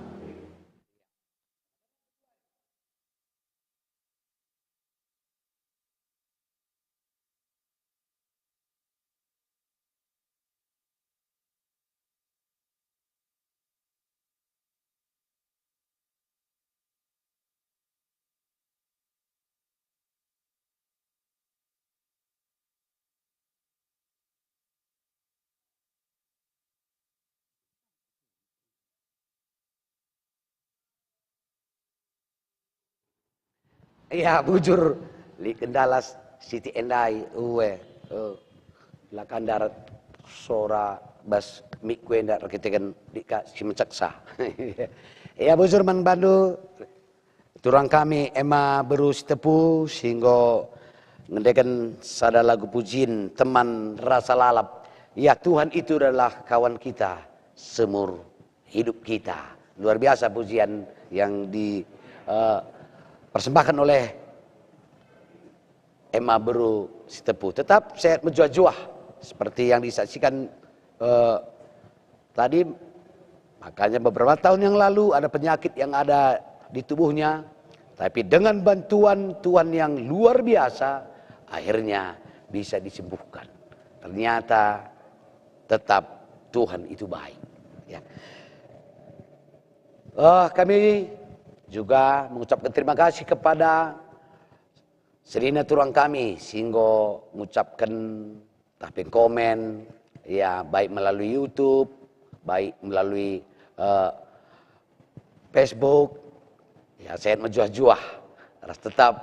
Ia, bujur, lit gendala siti endai, ue, eh, la ka ndarat sora bas mikku enda erkiteken lit ka si meceksa. Ia, bujur man bandu, turang kami Ema Beru Sitepu, si enggo ngendeken sada lagu pujin, Teman Rasa Lalap. Ya, Tuhan itu adalah kawan kita seumur hidup kita. Luar biasa pujian yang di, eh, persembahkan oleh Ema Beru Sitepu. Tetap sehat mejuah-juah seperti yang disaksikan, eh, tadi. Makanya beberapa tahun yang lalu ada penyakit yang ada di tubuhnya, tapi dengan bantuan Tuhan yang luar biasa, akhirnya bisa disembuhkan. Ternyata tetap Tuhan itu baik. Ya. Eh, kami juga mengucapkan terima kasih kepada senina turang kami si enggo ngucapken tah pe komen, ya, baik melalui YouTube, baik melalui, eh, Facebook, ya, sehat mejuah-juah, ras tetap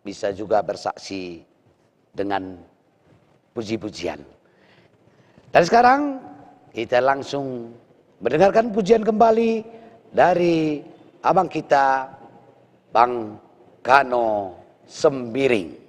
bisa juga bersaksi dengan puji-pujian. Dan sekarang kita langsung mendengarkan pujian kembali dari abang kita, Bang Kano Sembiring.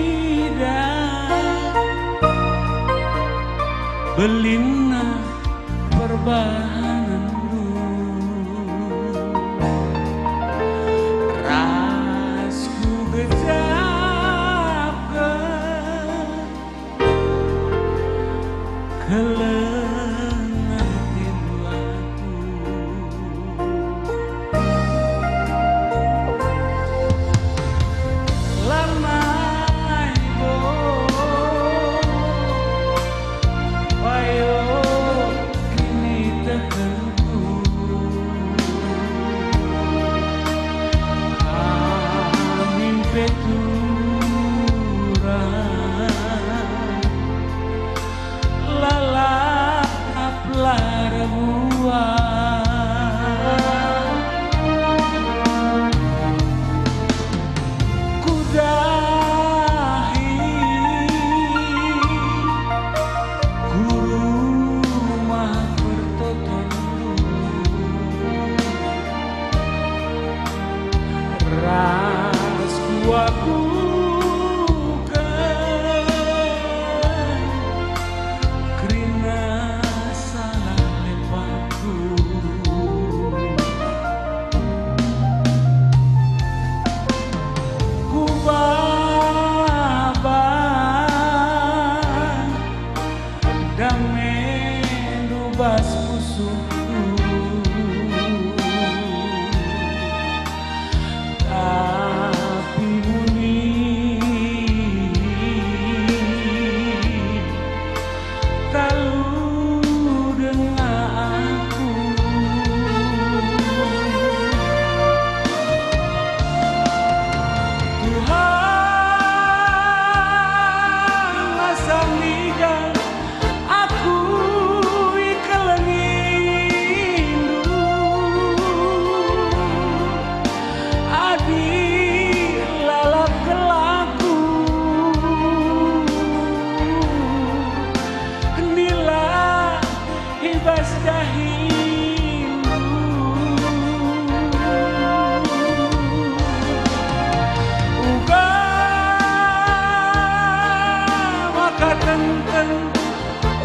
Kuidah belinna perbahanenndu, ras kugejapken keleng ate duaku. Lanai bo, payo kiniteken. Amin pe tu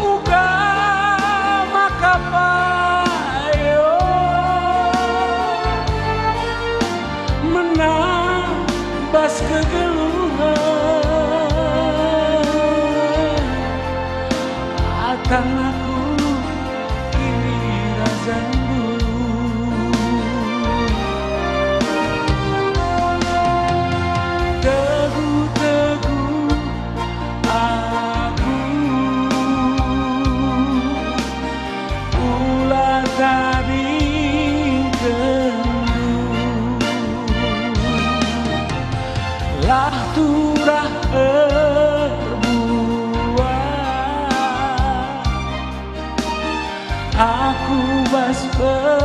Uga maka payo menang bas kegeluhen, atan aku kinirajandu. Teguh-teguh aku, ula tadingkenndu. Lah turah erbuah aku bas petendu.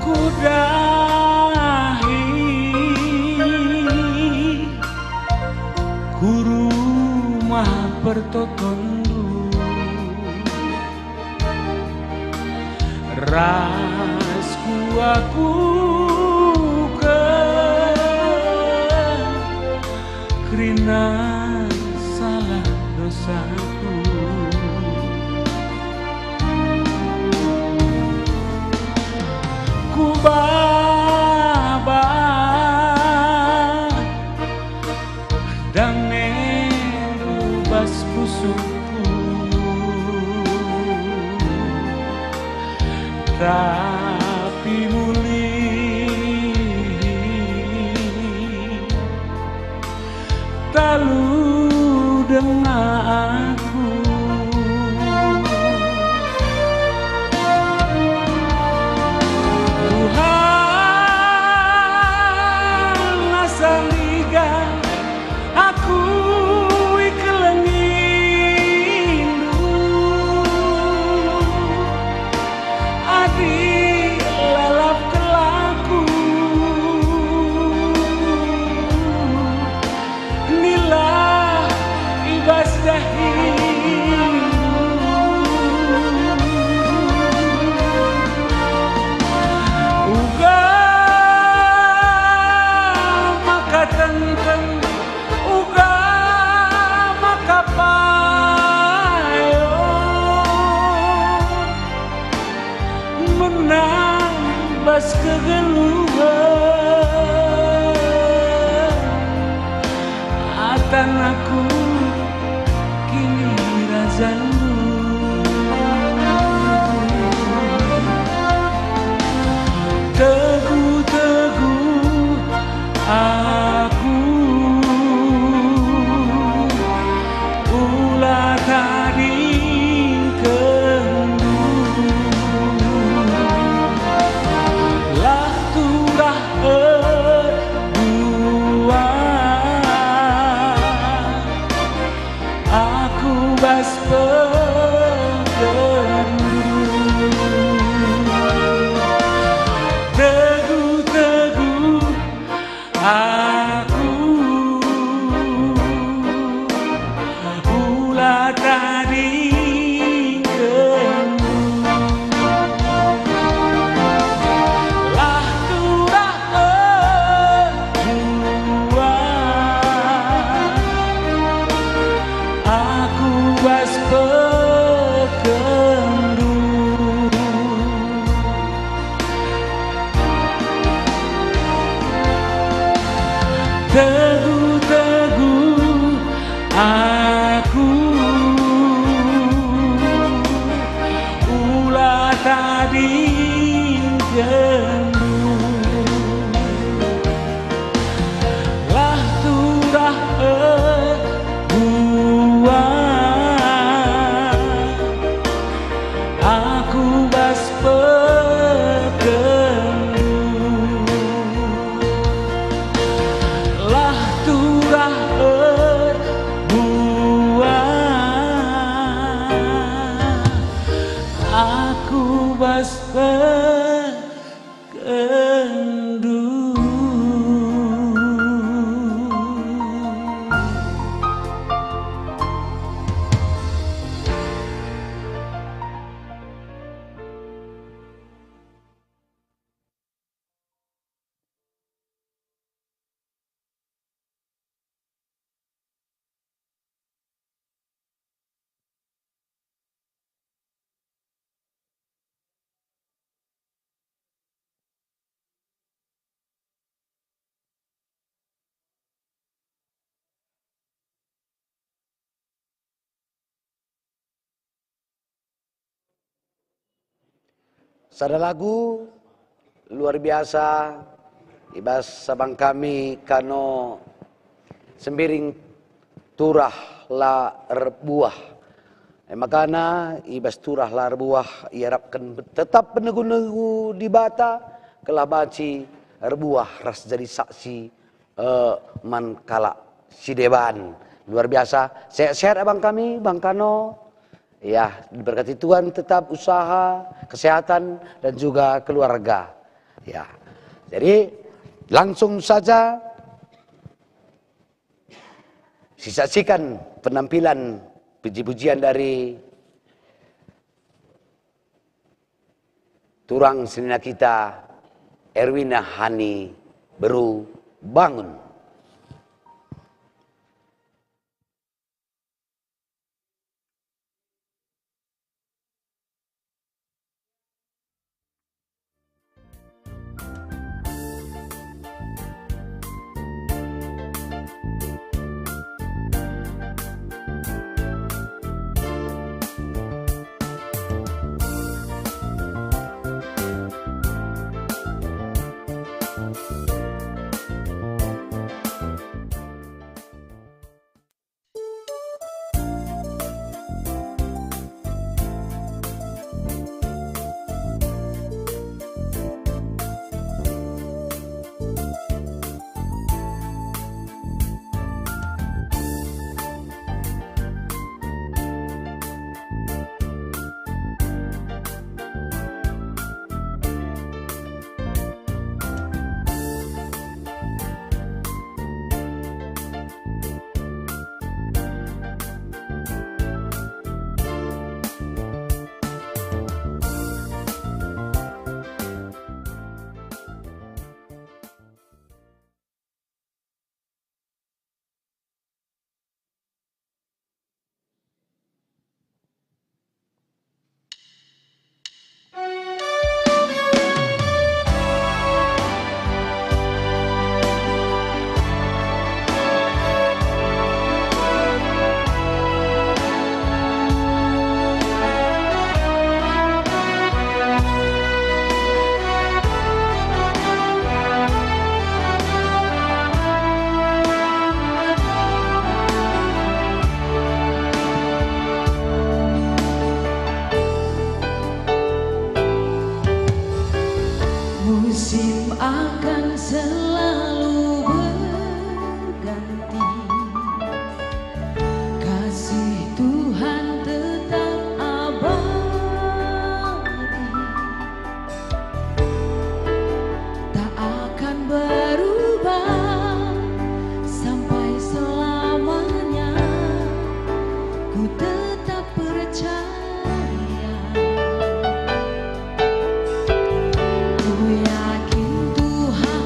Kudahi ku rumah pertotonndu ras kuakupken kerina salah dosaku. Kubaba dame bas pusuhku, tapi mulih talu denga aku. Tuhan, asa ngiga aku ikelengindu, adi lalap kelaku. Nila i bas dahimu. Uga maka tengteng, uga maka payo menang bas kegeluhen, atan aku kinirajandu. Teguh-teguh aku, ula tadingkenndu. Lah turah erbuah aku bas petendu. Teguh-teguh aku, ula tadingkenndu. Lah turah erbuah aku bas pekenndu. Teguh-teguh aku, ula tadingkenndu. Lah turah erbuah aku bas pekenndu. Bekenndu. Sada lagu luar biasa i bas abang kami Kano Sembiring, Turah La Erbuah. E makana i bas Turah La Erbuah iarapken tetap penegu-negu Dibata, gelah banci erbuah ras jadi saksi eh, man kalak si deban. Luar biasa. Sehat-sehat abang kami, Bang Kano. Ya, diberkati Tuhan tetap usaha, kesehatan, dan juga keluarga. Ya. Jadi, langsung saja sisaksikan penampilan puji-pujian dari turang senina kita, Erwina Hani, beru Bangun. Musim akan selalu berganti, kasih Tuhan tetap abadi. Tak akan berubah sampai selamanya, ku tetap percaya. Ku yakin Tuhan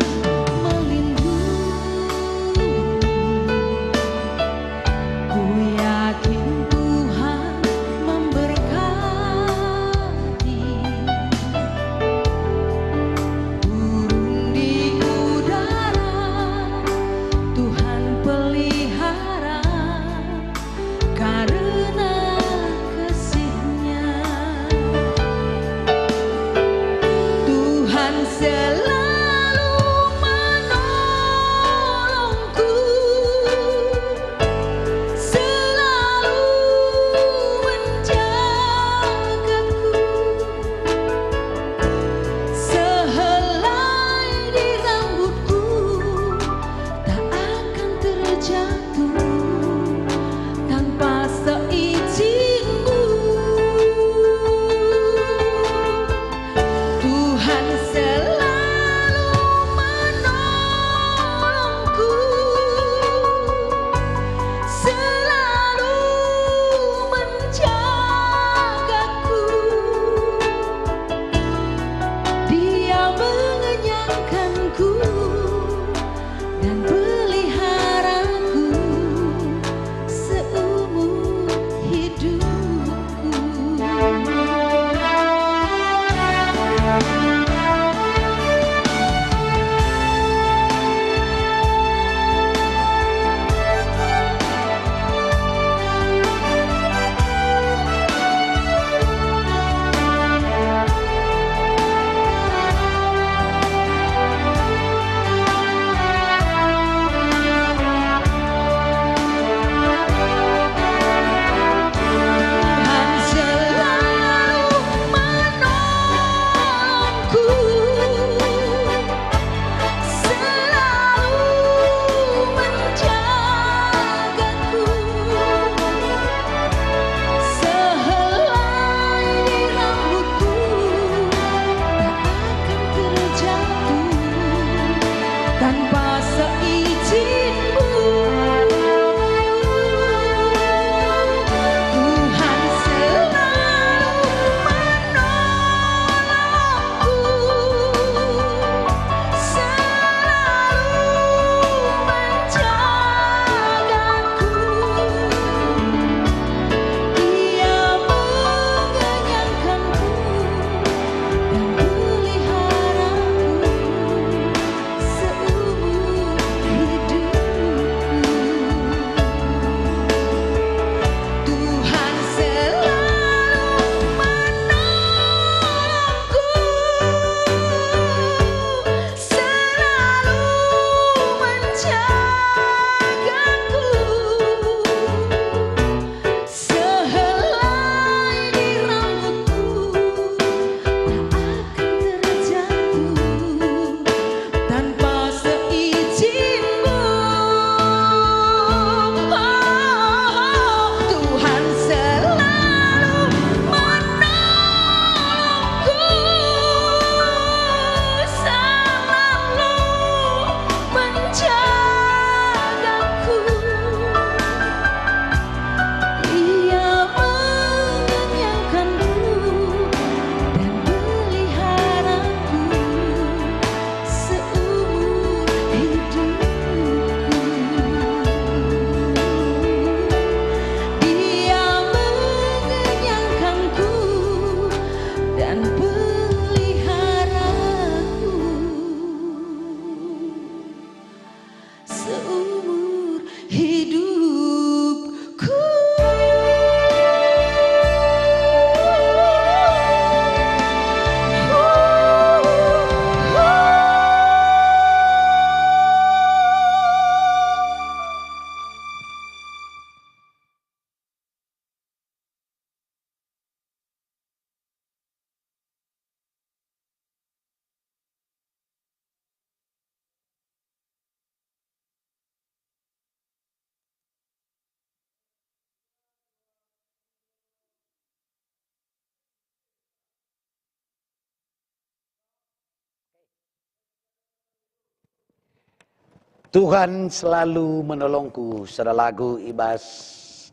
Tuhan selalu menolongku, sada lagu i bas,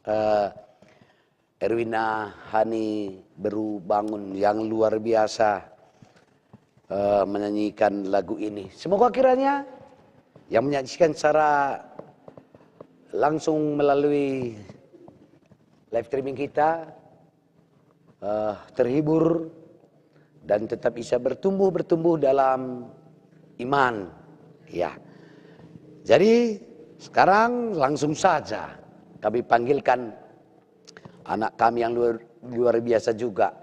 eh, Erwina Hani Beru Bangun yang luar biasa, eh, menyanyikan lagu ini. Semoga kiranya yang menyaksikan secara langsung melalui live streaming kita, eh, terhibur dan tetap bisa bertumbuh-bertumbuh dalam iman. Ya. Jadi, sekarang langsung saja kami panggilkan anak kami yang luar, luar biasa juga,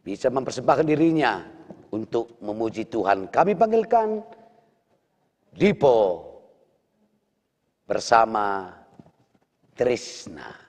bisa mempersembahkan dirinya untuk memuji Tuhan. Kami panggilkan Dipo bersama Trisna.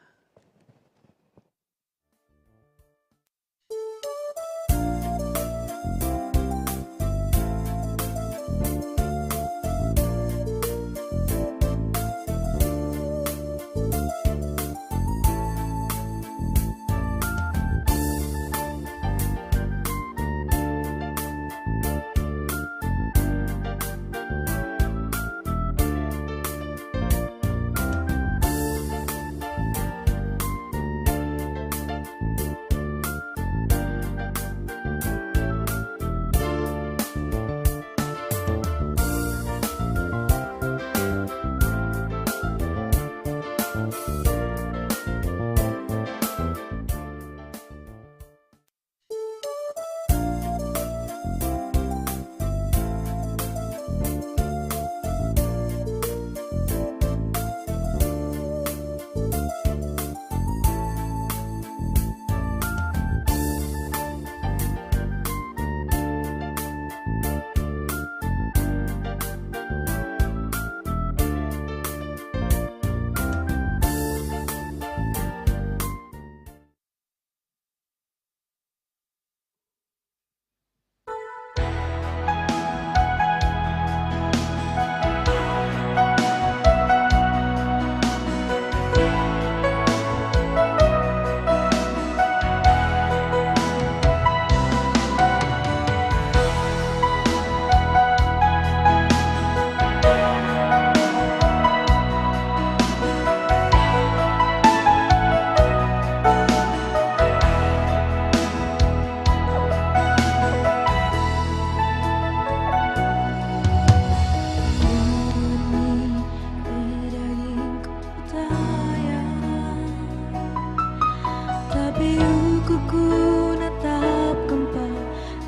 Tapi ukurku natap kempak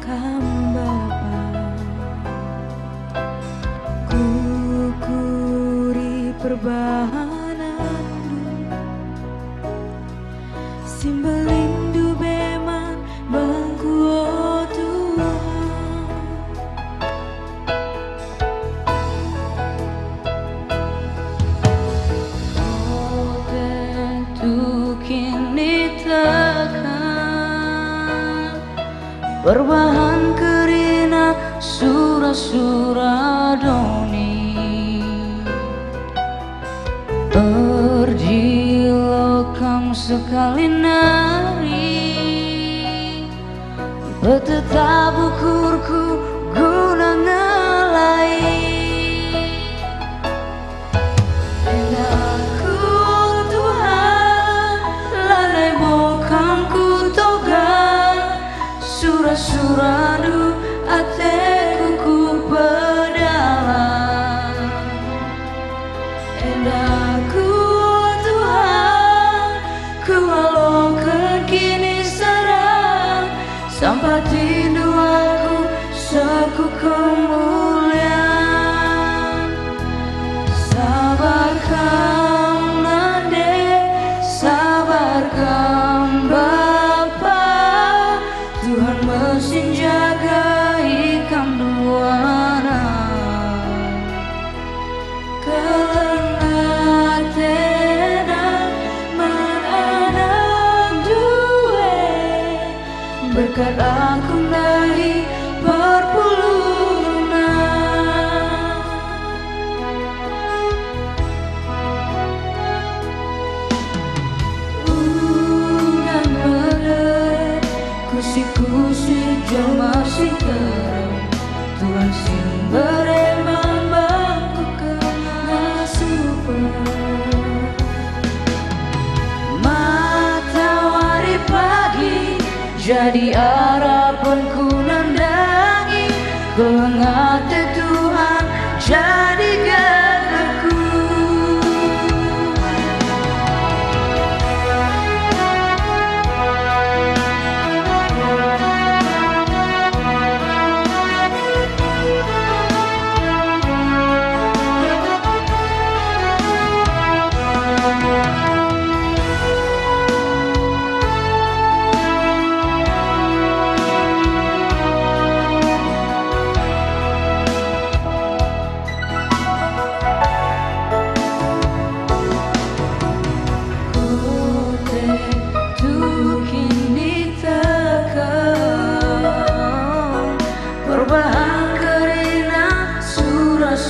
Kam Bapa, kukuri perbahananNdu, si mbelindu be man bangku, o Tuhan. Oh, tentu kinitekan perbahan kerina sura-sura doni. Erjilo Kam sekali nari, petetap ukurku guna ngelai. Enda aku, o Tuhan, lalai mo Kam kutoga, sura-suraNdu ateku kupedalan. Enda aku, o Tuhan, kualoken kiniseran, sampatiNdu aku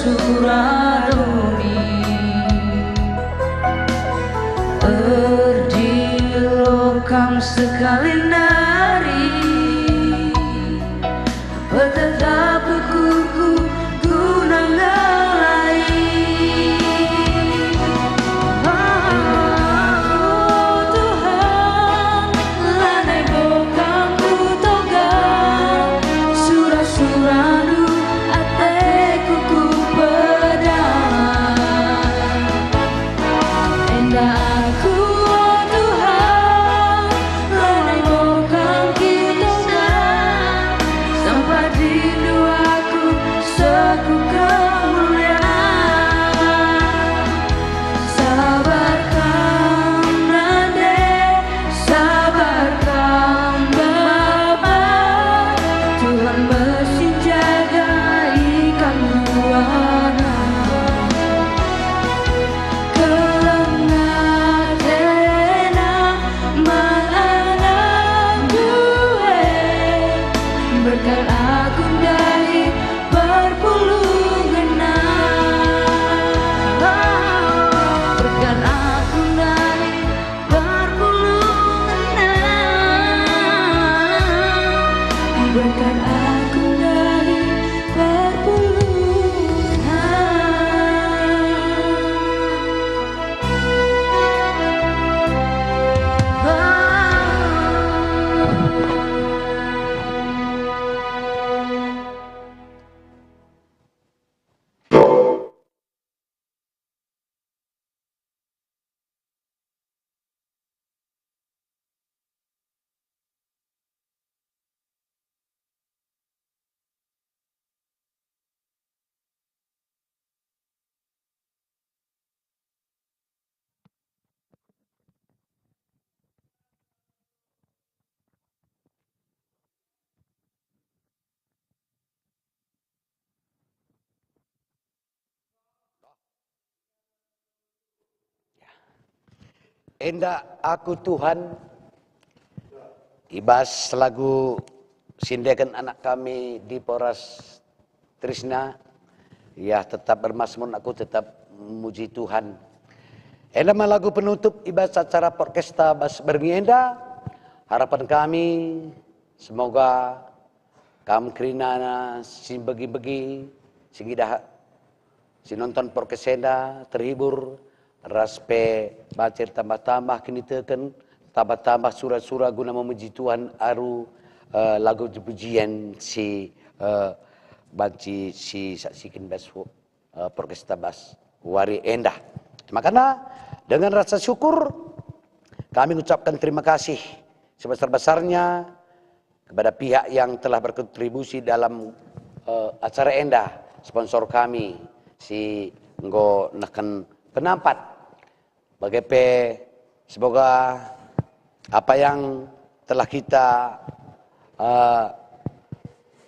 Sura doni, erdilo kam sekali nari, petetap ukurku guna ngelai. Oh Tuhan, lanai bo kam kutoga, sura-suraNdu ateku kupedahken. Enda aku, o Tuhan, lanai bo kam kutoga, sampai rindu aku seh ku kemulian. Sabar kam nande, sabar kam Bapa, Tuhan mesin jagai kam duana. Keleng atena man anakku e, berkat aku ndai perpulungen. Berkat aku ndai perpulungen. Berkat aku ndai perpulungen. Ya. Enda aku Tuhan, i bas lagu si ndeken anak kami Dipa ras Trisna, ya, tetap bermasmur aku, tetap muji Tuhan. Enda me lagu penutup i bas acara Porkesta bas berngi enda. Harapan kami, semoga kam kerina si begi-begi, si ngidah, si nonton porkes enda terhibur, ras pe banci tambah-tambah kiniteken, tambah-tambah sura-sura guna memuji Tuhan alu, eh, lagu pujian si, eh, banci sisaksiken bas, eh, porkes tabas wari enda. Makana dengan rasa syukur kami ngucapkan terima kasih sebesar-besarnya kepada pihak yang telah berkontribusi dalam, eh, acara enda, sponsor kami si enggo nehken penampat. Bage pe, semoga apa yang telah kita, eh,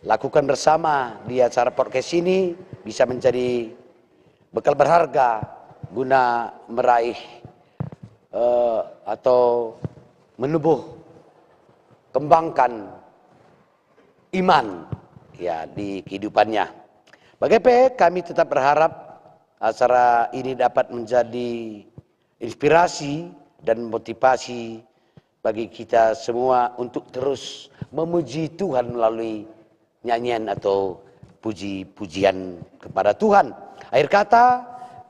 lakukan bersama di acara podcast ini bisa menjadi bekal berharga guna meraih, eh, atau menubuh kembangkan iman, ya, di kehidupannya. Bage pe, kami tetap berharap acara ini dapat menjadi inspirasi dan motivasi bagi kita semua untuk terus memuji Tuhan melalui nyanyian atau puji-pujian kepada Tuhan. Akhir kata,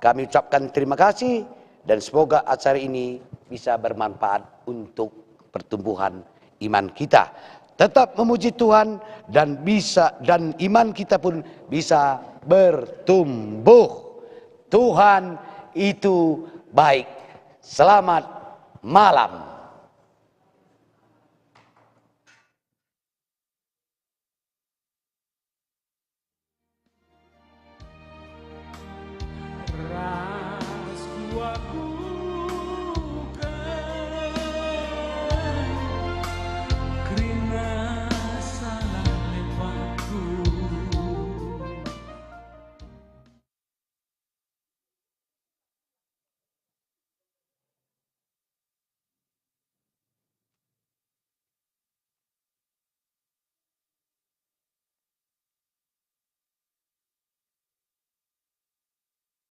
kami ucapkan terima kasih dan semoga acara ini bisa bermanfaat untuk pertumbuhan iman kita. Tetap memuji Tuhan dan bisa, dan iman kita pun bisa bertumbuh. Tuhan itu baik. Selamat malam.